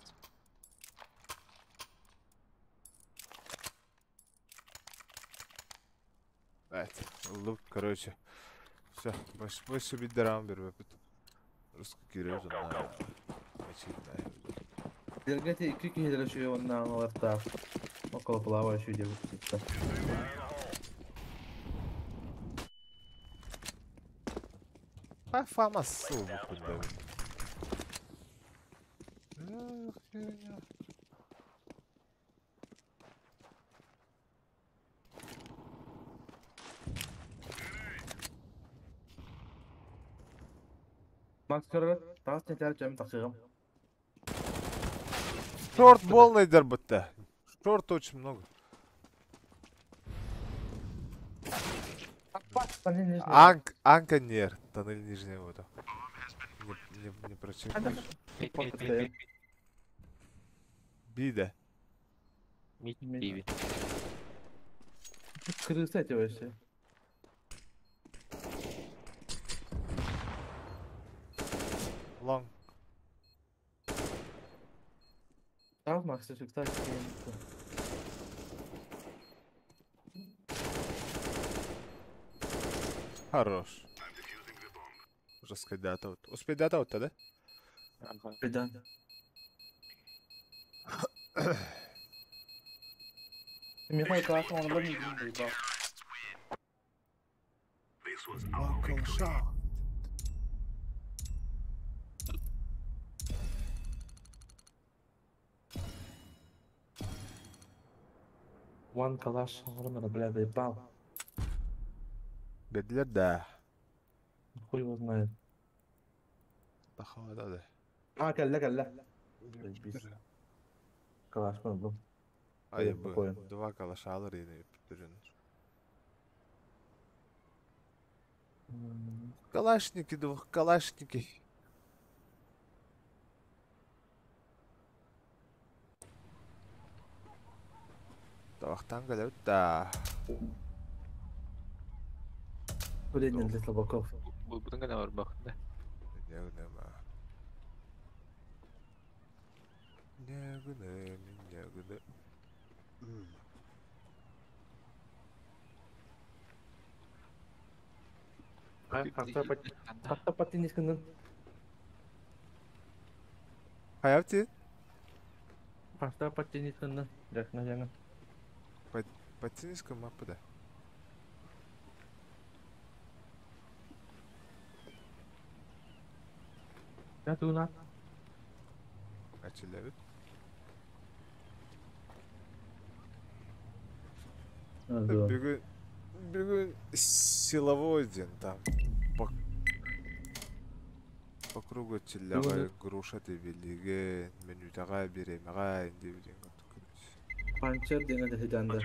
Evet. Лук, короче. Все, больше, больше bir devam bir vepit. Русский giriyoruz onunla. Очередная. Делгати икки киһилэр үчүгэй уонна аҥалартаах около плавающий диэбит. А фама ссылку куда? Эх, херня. Макс көрөр, таас тэтэр чөм тахсыгым. Шорт полный дербытта. Шорт очень много. Анк, Анка нер, тоннель нижняя вода. Не прочекаешь. Мид, мид, мид, мид, Бида. мид, Мид. пиви. Крыса эти вообще. Лонг. Таас Макс үчүгэй Хорош. Жесткая дата. Вот. Успей дата вот тогда? Ага. Бедан. Михаил класс, он был не заебал. One калаш, он бля, заебал. Бедлер, да. Хуй его знает. Тахава, да, да. А, кэллэ, кэллэ. Заебись. Калаш был. А я Такое. бы два калаша алыр yine бүтүрүнөр. Калашники, двух калашники. Тавахтан келебит да. Блин, для слабаков. Бұның ғана бар бақында. Не гынема. Не гыны, не гыны. Хатта паттинискінің. Хаябти? Хатта паттинискінің. Жақына жаңа. Паттиниска мапа да. Я туна. Ачылабит. Бүгүн бүгүн силовой день там. По кругу чилляга груша тебилиге, менютага беремега инде билген. Панчер деген де хиданды.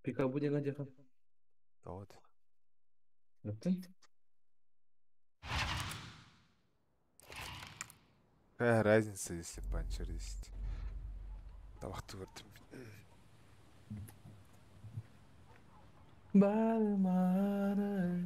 Пикабу деген де. Вот. Өптін? Какая разница, если панчер есть? Тавахты көрдүм. Бармары.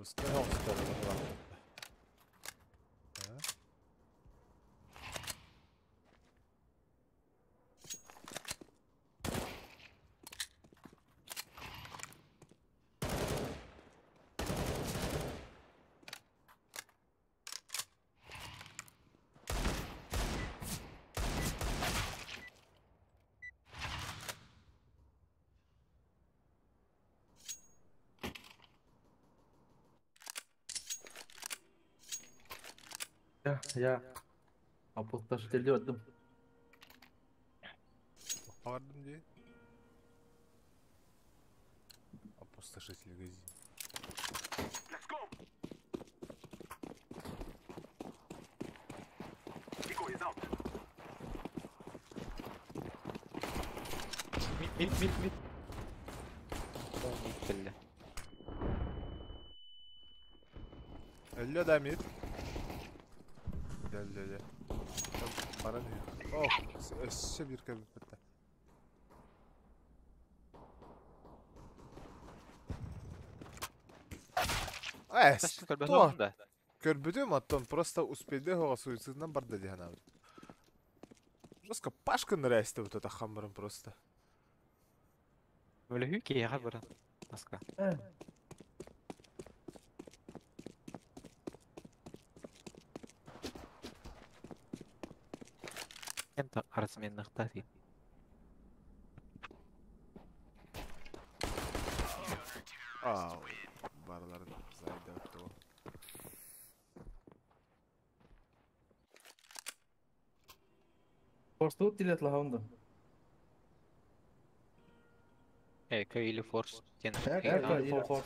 Жестко оҕустар. Я опустошитель öldüm. Бардым дии. Опустошитель гази. Let's go. Decoy is out. Mid mid mid mid. Mid кэллэ. Өллө да mid. Дьэ. Баран Ох, өссө бир кэбиппэтэ. Көрбөтүм да. Көрбүтүм, оттон просто успейде хоға суицидынан барды диэн абыт. Жестко Пашка ныряйсты вот это хаммером просто. Өлөһүү киһиэхэ баран. Таска. Кем арасменныхта ти. Ау, барларын зайда өттө. Force тилет лахаунда. Или форс тен. Фор.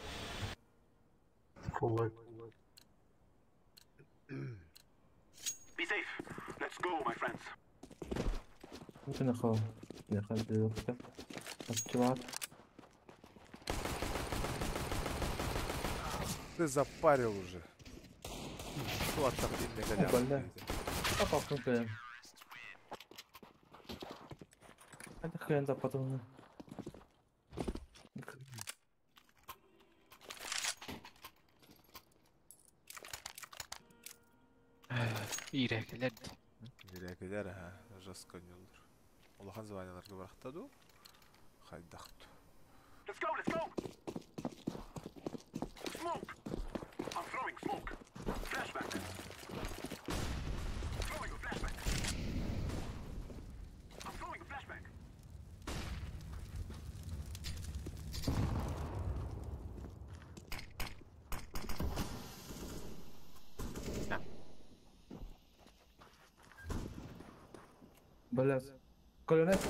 Be safe. Let's go, my friends. Мин хоо. Я хаа. Отчуват. Ты запарил уже. Что там Бля. А папа Это хрен западал. Ирекелер. Ирекелер, ха, жестко не olur. Улахан званияларга барахтаду. Хайдахту. Let's go, let's go. Smoke. I'm throwing smoke. Flashbang. Throwing a flashbang. I'm throwing a flashbang. Блядь. Колонет.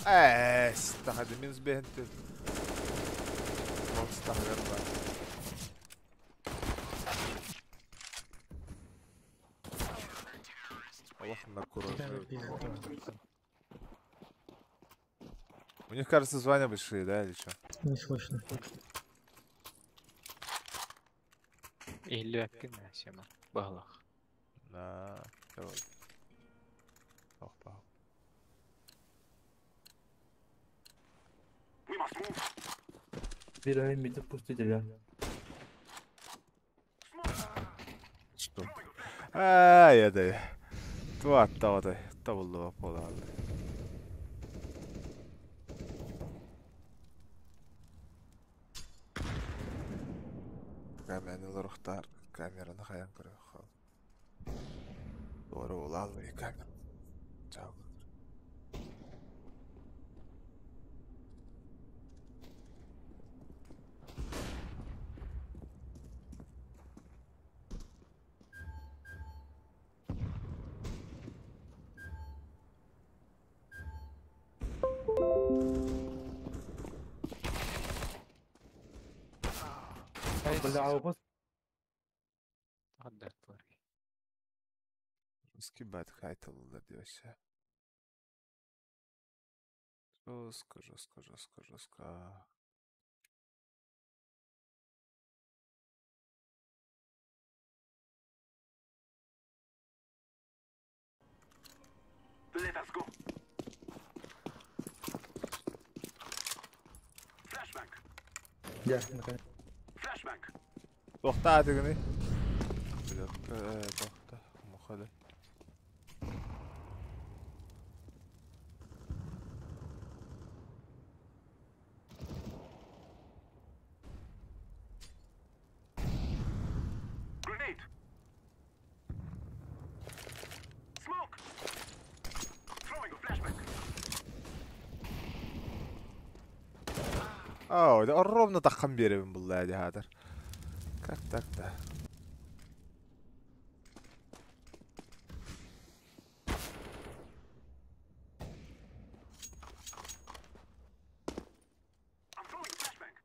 Эээ, минус бегенти. Стахадыр бар. Аллах на кураже. У них, кажется, звания большие, да, или что? Не слышно. Или сема. Баглах. Да, давай. Ох, пах. We must move. Бираем мид пустителя. Что? Ай, это. Туаттаваты. Табылды болады. Камераны лорухтар. Камераны хаян көрө. Doğru olallı камера. Чао. Бля, а Русский бат хайталлар вообще. Жестко, жестко, жестко, жестко. Let us go. Flashbang. Я, наконец. Flashbang. Тохта атыгыны. Тохта. Мухады. Grenade. Smoke. Throwing a flashbang. Ау, да ровно таххан биэрэбин булла дии хаатар. Как так-то? I'm throwing a flashbang.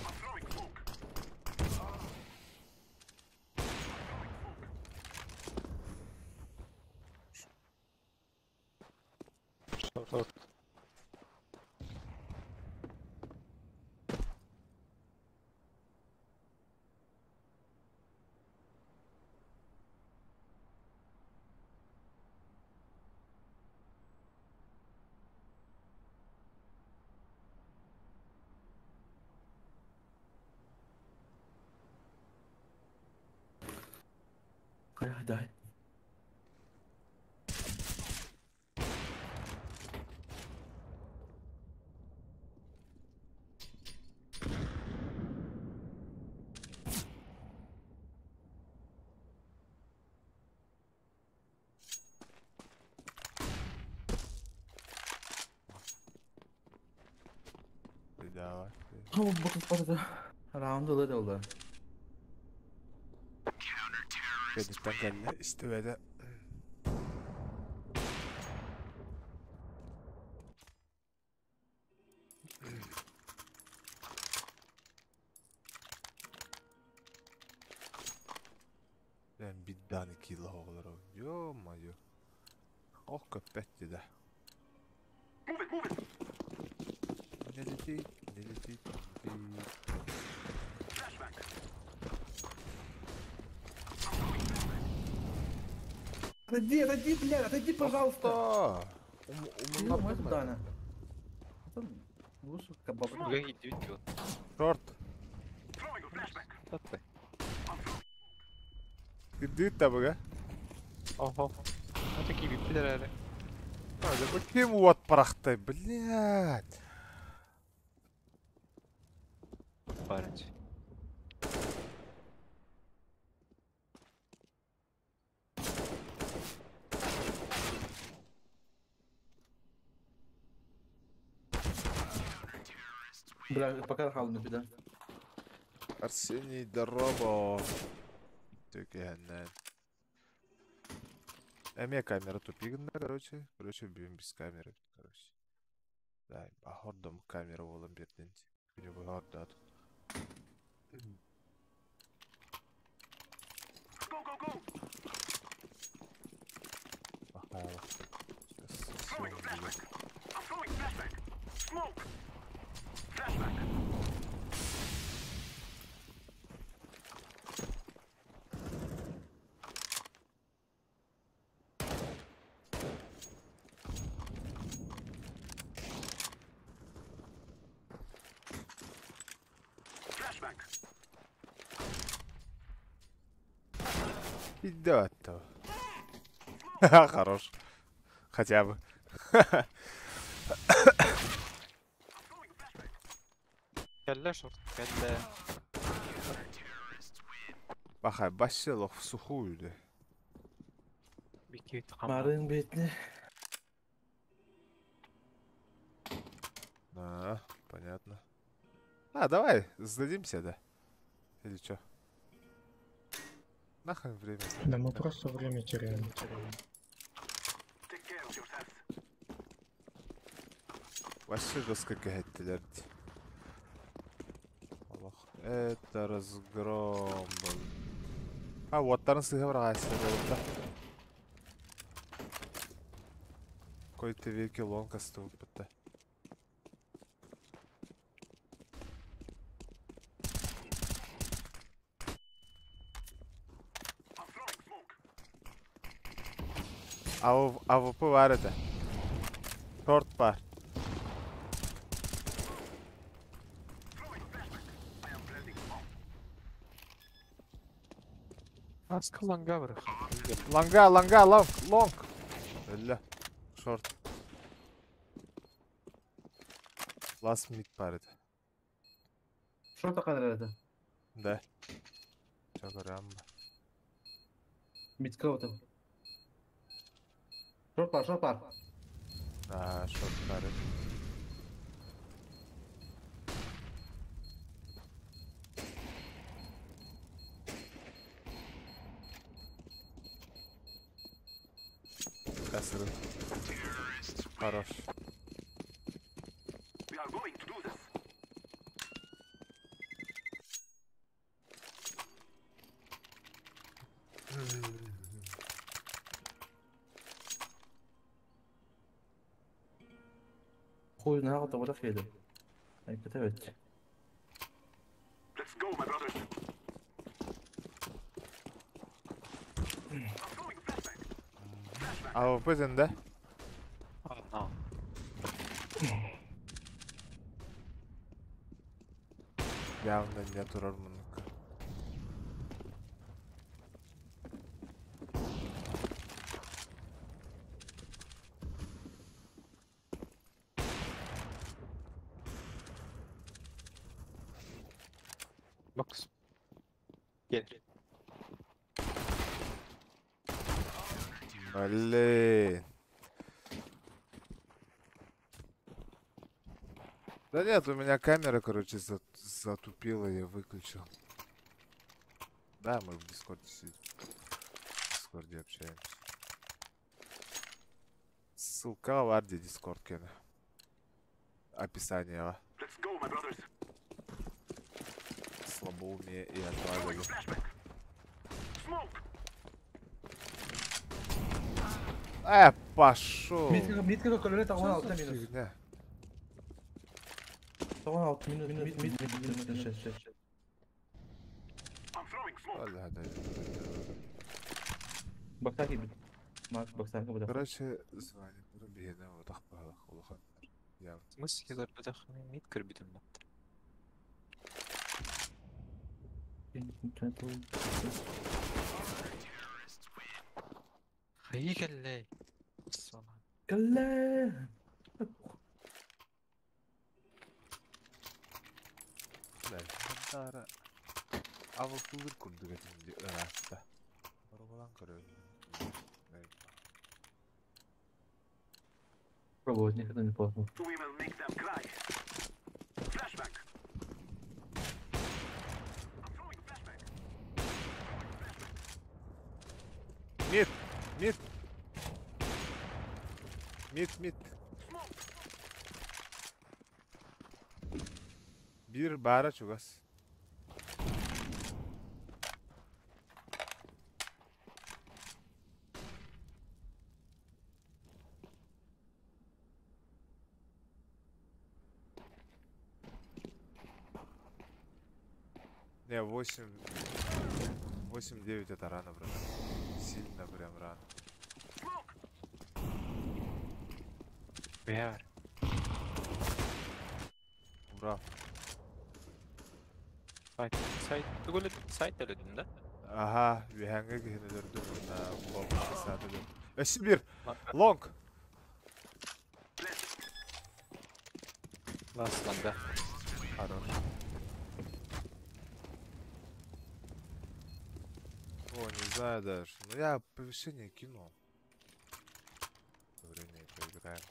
I'm throwing smoke. I'm throwing smoke. Шорт. Дай. Давай. Бу Раунды олар. Кэнниттэн кэллэ истибэтэ. Ben bir tane kill оҕолоро. Ё-моё. Ох, көппөт да. Move it, move it. Не летит, не летит, не летит. Flashbang. Отойди, отойди, блядь, отойди, пожалуйста. Что? Ё-моё, Дана. Лучше кабаб. Бүгін идет. Шорт. Throwing a flashbang. Татты. Кирдиит табыга. Охо. А такие биппилер әлі. А, да бу ким уот парахтай, блядь. Барынч. Бля, пока холодно, беда. Арсений Дороbo. Түкәннән. Эме камера тупигында, короче. Короче, бьем без камеры, короче. Да, хордом камера болан берден. Күнү хорда тут. Go, go, go. Бахала. Сейчас Throwing a flashbang. I'm throwing a flashbang. Smoke. Flashbang. Flashbang. Идет. Хорош. Хотя бы. I'm throwing a flashbang. Кәллә шорт, кәллә. Бахай, бащелох в сухую, да. Бики қамма. Марын бетне. А, понятно. А, давай, сдадимся, да? Или чё? Нахрен время. Да мы просто время теряем. Take care of yourselves. Вообще жестко кэхеттилер. Аллах. Это разгром был. А, вот тарын сыға бір да. Какой-то веки лонг бітті. I'm throwing smoke. АВП бар это. Шорт бар. Throwing a flashbang. I am planting the bomb. Аска ланга бар. Ланга, ланга, лонг, лонг. Өллө. Шорт. Last mid бар edi. Шорта kadar это. Да. Чагырам. Митка вот. Шорт бар, шорт бар. Да, шорт бар edi. Касырын. Хорош. We are going to do this. Хуй знал, того так едет. Ай, катавать. Let's go, my brothers. I'm throwing a flashbang. АВП да? Ана. Явно не турар мунука. Бокс. Gel. Блин. Да нет, у меня камера, короче, затупила, я выключил. Да, мы в Дискорде сидим. В Дискорде общаемся. Ссылка в Арде Дискорд, Кена. Описание. А. Let's go, my brothers. Слабоумие и Throwing отвага. a flashbang. Smoke. Пошел. Митка, митка кололет, а он Что алта за минус. фигня? Он алта минус, минус, минус, минус, минус, шесть, шесть, шесть. I'm throwing smoke. Бля, да, да, да. Бакса кибит. Макс, бакса кибит. Короче, звание Рубина, вот так пахло. Я В смысле көрбөтөх мид көрбүтүм. Хайы кэллэ. Сона. Кэллэ. Да, Хантара. А вот кулыр курдук этим ыраатта. Барбалан көрөбүн. Пробовать никогда не поздно. We will make them cry. Flashbang. I'm throwing a flashbang. Throwing a flashbang. Мид! Мид! Мид, мид. Smoke. Бир баара чугас. Не, 8... 8-9 это рано, брат. Сильно прям рано. Smoke. Бэр. Ура. Сайт. Сайт. Тугулы сайт өлөдүм да? Ага, үһәңге киһини өлөрдүм уонна лонг сааты дем. Өссө бир! Лонг! Лас ланга. Хорош. О, не знаю даже. Ну я повышение кинул. Время поиграем.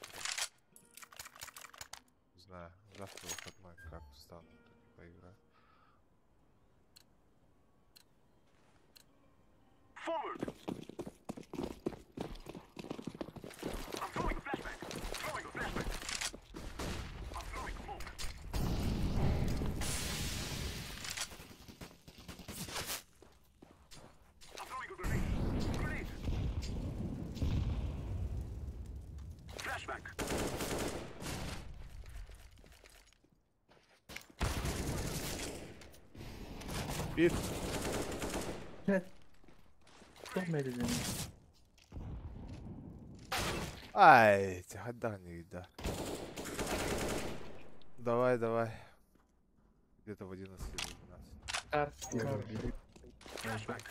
Не знаю, завтра выходной, как встану, так и поиграю. Forward. I'm throwing a flashbang. Throwing a flashbang. I'm throwing smoke. I'm throwing a grenade. Grenade. Flashbang. Бит! Блядь. Кто медленно? Ай, не да. Давай, давай. Где-то в 11 или в 12. Кар. Flashbang.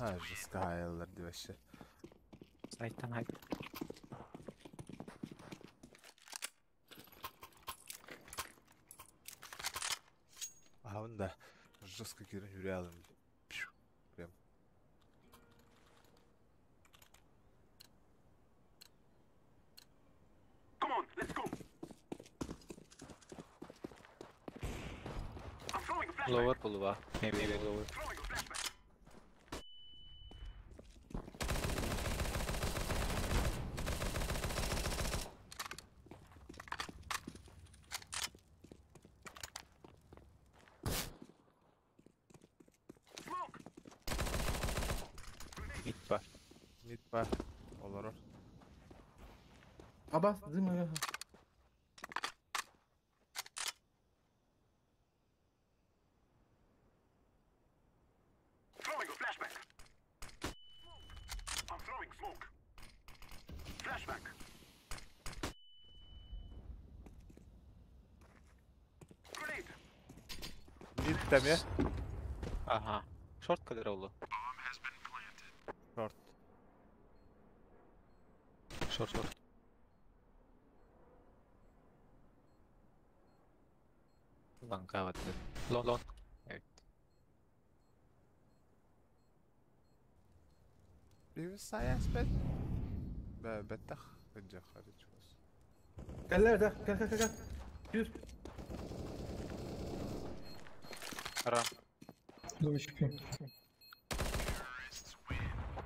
А, жестко хаяллар дии вообще. Сайтан хайт. Аһабын да жестко киирэн үрэ алым. Прям. Come on, let's go. I'm throwing a flashbang. Lower pulluva. Maybe lower. Throwing a flashbang. Smoke. Mid бар. Mid бар. Олорор. Абас, дым. Throwing a flashbang. Smoke. I'm throwing smoke. Flashbang. Grenade. Mid эмиэ. Ага. Short кэлэр олу. Short. Short short. Ланга вот. Long long. Evet. Бивис сайаспет. Бэттэх. Ыдьах харичус. Кэллэр да, кэл кэл кэл. Жүр. Рам. Low HP.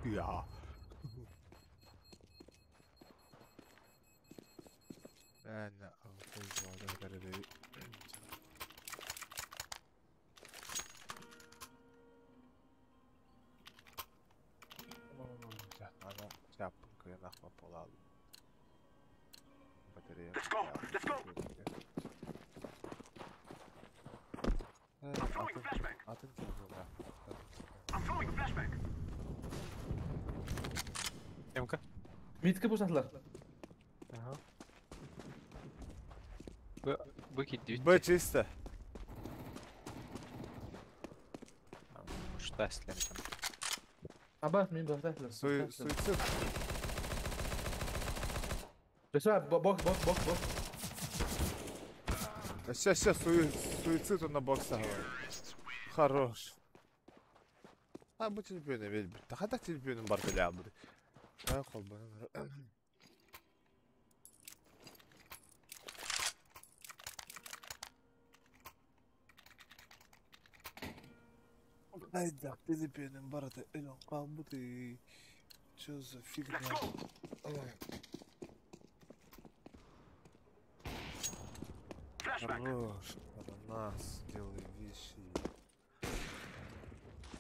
Я. Эн Батарея. Let's go, let's go. I'm throwing a flashbang. Атын телефонга. I'm throwing a flashbang. Эмка. Мидке босатылар. Ага. Б Б киддит. Б чисто. Что там? Абас, мин босатылар. Суицид. Бесә, бокс, бокс, бокс, бокс. Сейчас, сейчас, суицид он на бокса говорит. Хорош. А бу телефоны ведь. Тахата телефоны бар бля. Ай колбаны. Ай да, телефоны барата элен калбыты. Чё за фигня? Let's go. Ой, Flashbang. Хорош. Ананас, делай вещи.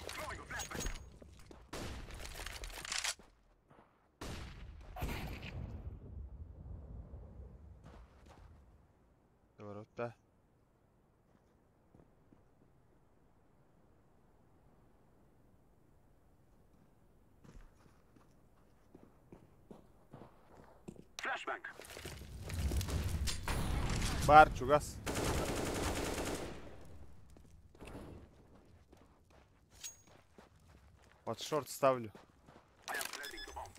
Throwing a flashbang. Ворота. Flashbang. Бар, чугас. Под шорт ставлю. I am planting the bomb.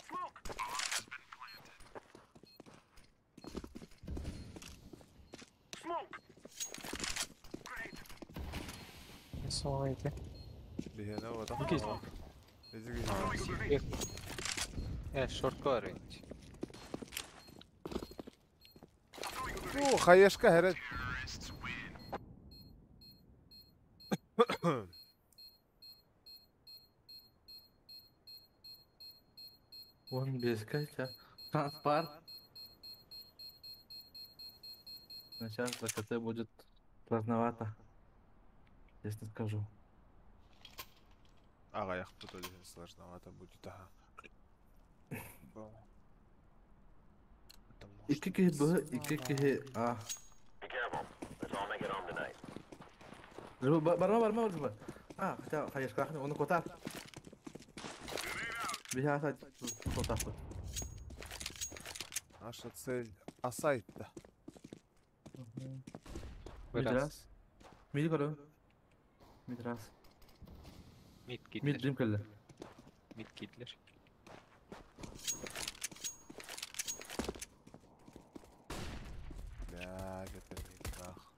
Smoke. Smoke. Grenade. Смотрите. Бегене вот. Окей. Иди, Throwing a grenade. Шорт калар. I'm throwing a grenade. Ну, хаешка хэрэг. Вон без кача. Транспарт. Но сейчас за КТ будет сложновато. Честно скажу. Ага, я тут очень сложновато будет, ага. Потому что 2 киһи Б, 2 киһи А. Барма, барма, барма. А, хотя, хаешка, оны котар. Биһа котар. Наша цель А-сайт-то. Мидрас. Миди көрө. Мидрас. Mid Mid киирдилэр. дым кэллэ. Mid киирдилэр. Бля, это не нах.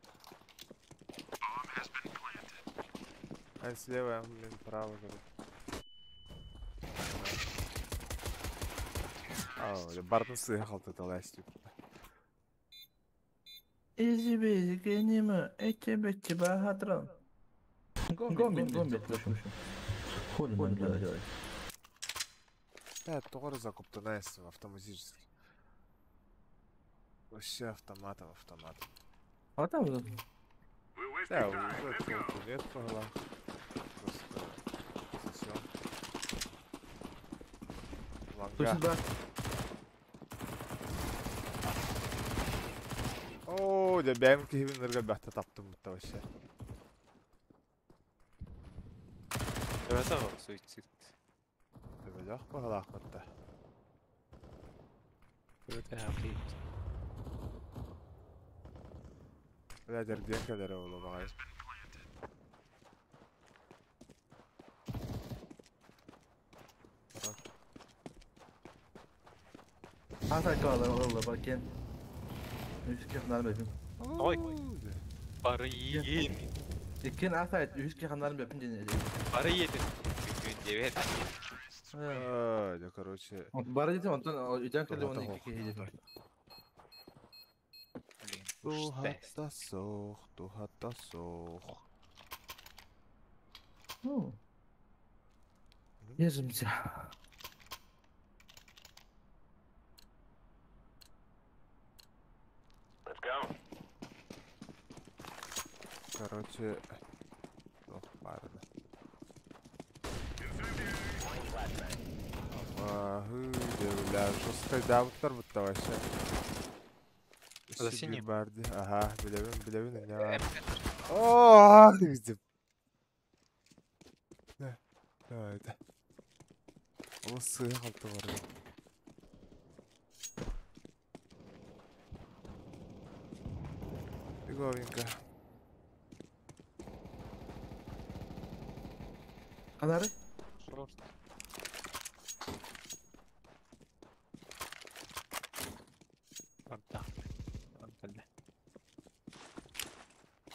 А слева, блин, право, короче. А, бардын сыһа халты талайстык. Easy busy генима, эче бече бахатран. Go mid, go mid, слушай. Хули надо делать. Да, тоже закуптанайся автоматически. Вообще автоматом, автоматом. А там уже. Да, уже толку нет могла. Просто сосем. Тут Ланга. сюда. О, я бэм киһибин бәхтэ таптым бутта вообще. Evet ama суицид. Төбөлөх баһалаах бутта. Evet abi. Бля, дэрдиэн кэлэрэ буолуо баҕайы. Барак. А так калар Allah bak gel. Üç kişi bepin. Ой. Оо, Бары yiyin. Иккен асайт үч киши бепин ден. Бары yedin. Gün evet. Аа, да, короче, Бары десем онтон үдән кэле Туһата оны хоох. икки киши десем. Блин. Туһата суох, туһата суох. Ну. Держимся. Let's go. Короче, ох, баарына. Ахы, бля, жесткой давыттар бутта вообще. За синим. Барды. Ага, билебин, билебин, не. О, где? Да, да, это. Ол сыйы қалты бар. Фиговенько. Канары? Шорт. Орда. Орда.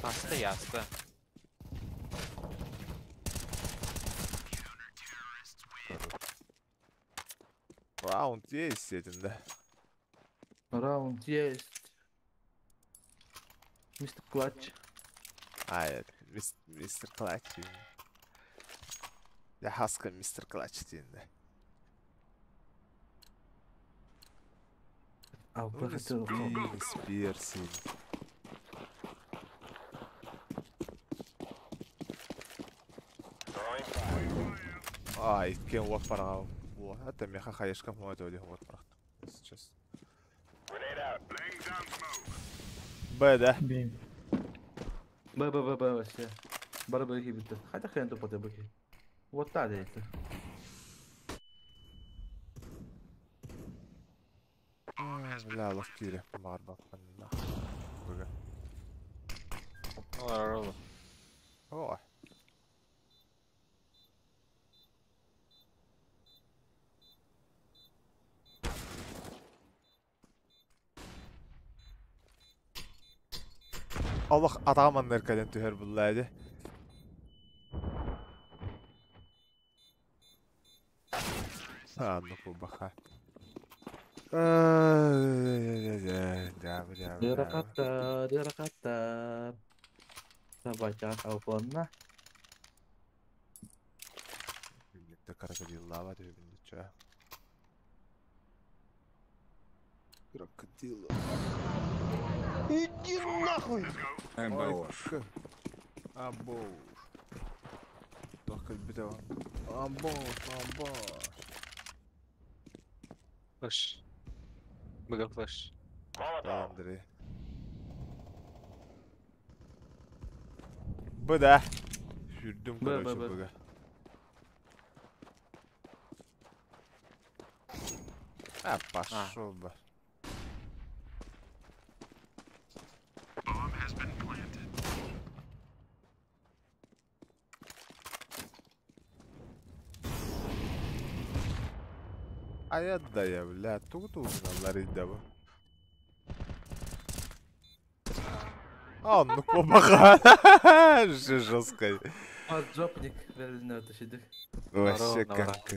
Аста яста. Раунд есть этим, да? Раунд есть. Мистер Клатч. А, это мистер Клатч. Я хаска мистер Клатч дейін да. А, Ну, не хотел. спи, не спи, Арсений. Throwing fire. А, иткен уот параға. О, это меха хаешка мой ойлы уот парақ. Сейчас. Grenade out. Laying down smoke. Б, да? Бей. Б, Б, Б, Б, вообще. Бары б битте. Хотя хрен тупо ты быки. Вот так это. Бля, лох кире. Мар баппанна. Быга. Олар О. Аллах атаманнар кэлэн түһэр буллаады. А, ну кубаха. Да, бля, бля. Дыраката, дыраката. Собача алфонна. Билlikte крокодил лава түбүндү ча. Крокодил. Иди нахуй! Амбош. Амбош. Только битого. Амбош, амбош. Флеш. Быга флеш. Molotov. Андрей. Б, да. Жүрдүм, Б, Б, короче, Б. быга. А, пошел бы. Айа да я, бля, тугу тугуналлар да бу. А, ну помоха. Жестко. Поджопник верилинэ өтөшүдүк. Вообще Ровно как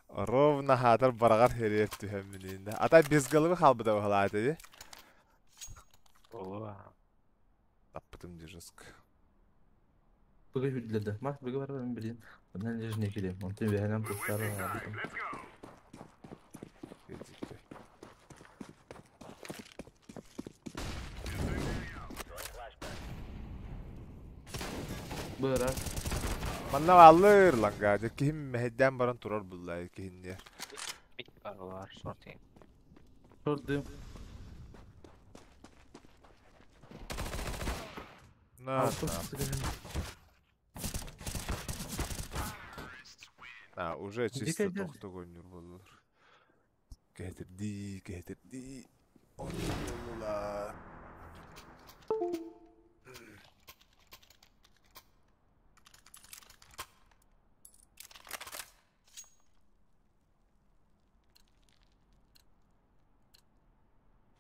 Ровно хатар барагар хереп түһәм. Ата без головы халбыда бахалааты. Ола. Таппытым ди жестко. Быгы хүрдлерде. Макс быгы бар мен билин. Онан лежне келем. Онтон бэһэнэн туттар. Let's go. Физикте. Быра. Манна алыр ланга. Кихим мехедден баран турар булла кихинне. Мид бар бар. Шорт. Шордым. На, на. Уже чисто тохтогоннюр болur. Getirdi, getirdi. Oynayalım.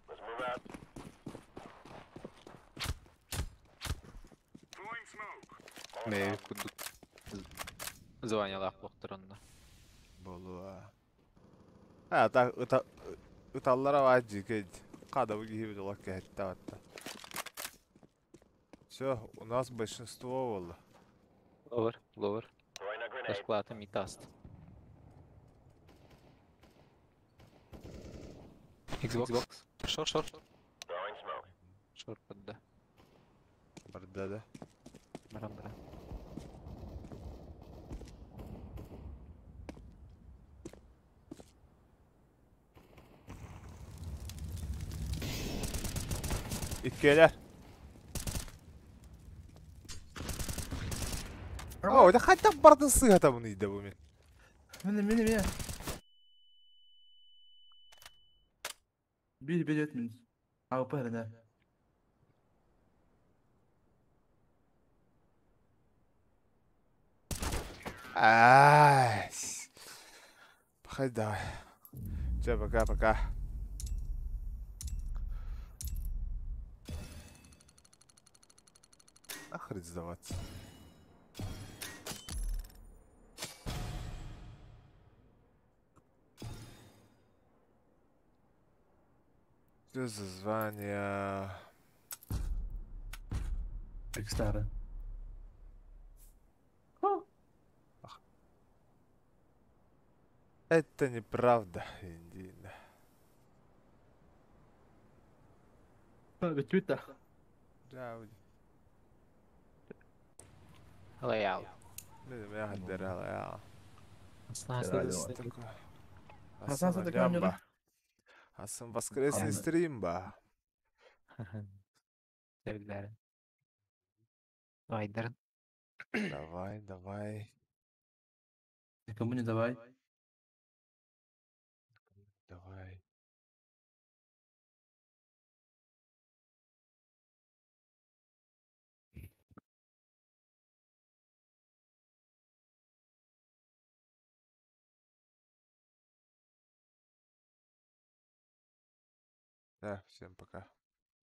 Let's move out. Throwing smoke. Мэй кудук. Звонила лохторонна. Болуа. Ha, ta ыта ыталлара var жике. Када бу киһи билок кэхэтте батта. Все, у нас большинство было. Ловер, ловер. Throwing a grenade. Ташклата митаст. Xbox. Шорт, шорт. Throwing smoke. Шорт подда. Барда да. Барам, барам. Иккелер. О, это хотя бардын сыгата буну иде бу мен. Міне, міне, міне. Bir bir etminiz. Avrupa herine. Ай. Пахай давай. Че, пока, пока. Нахрен сдаваться. Что за звание? Старый. Это неправда, Индина. Бүтүт. Да, Лоял. я я. Хасан сатыкан Хасан воскресный стрим ба. Tebrikler. Давай, Давай, давай. Кому не давай. Давай. Да, всем пока.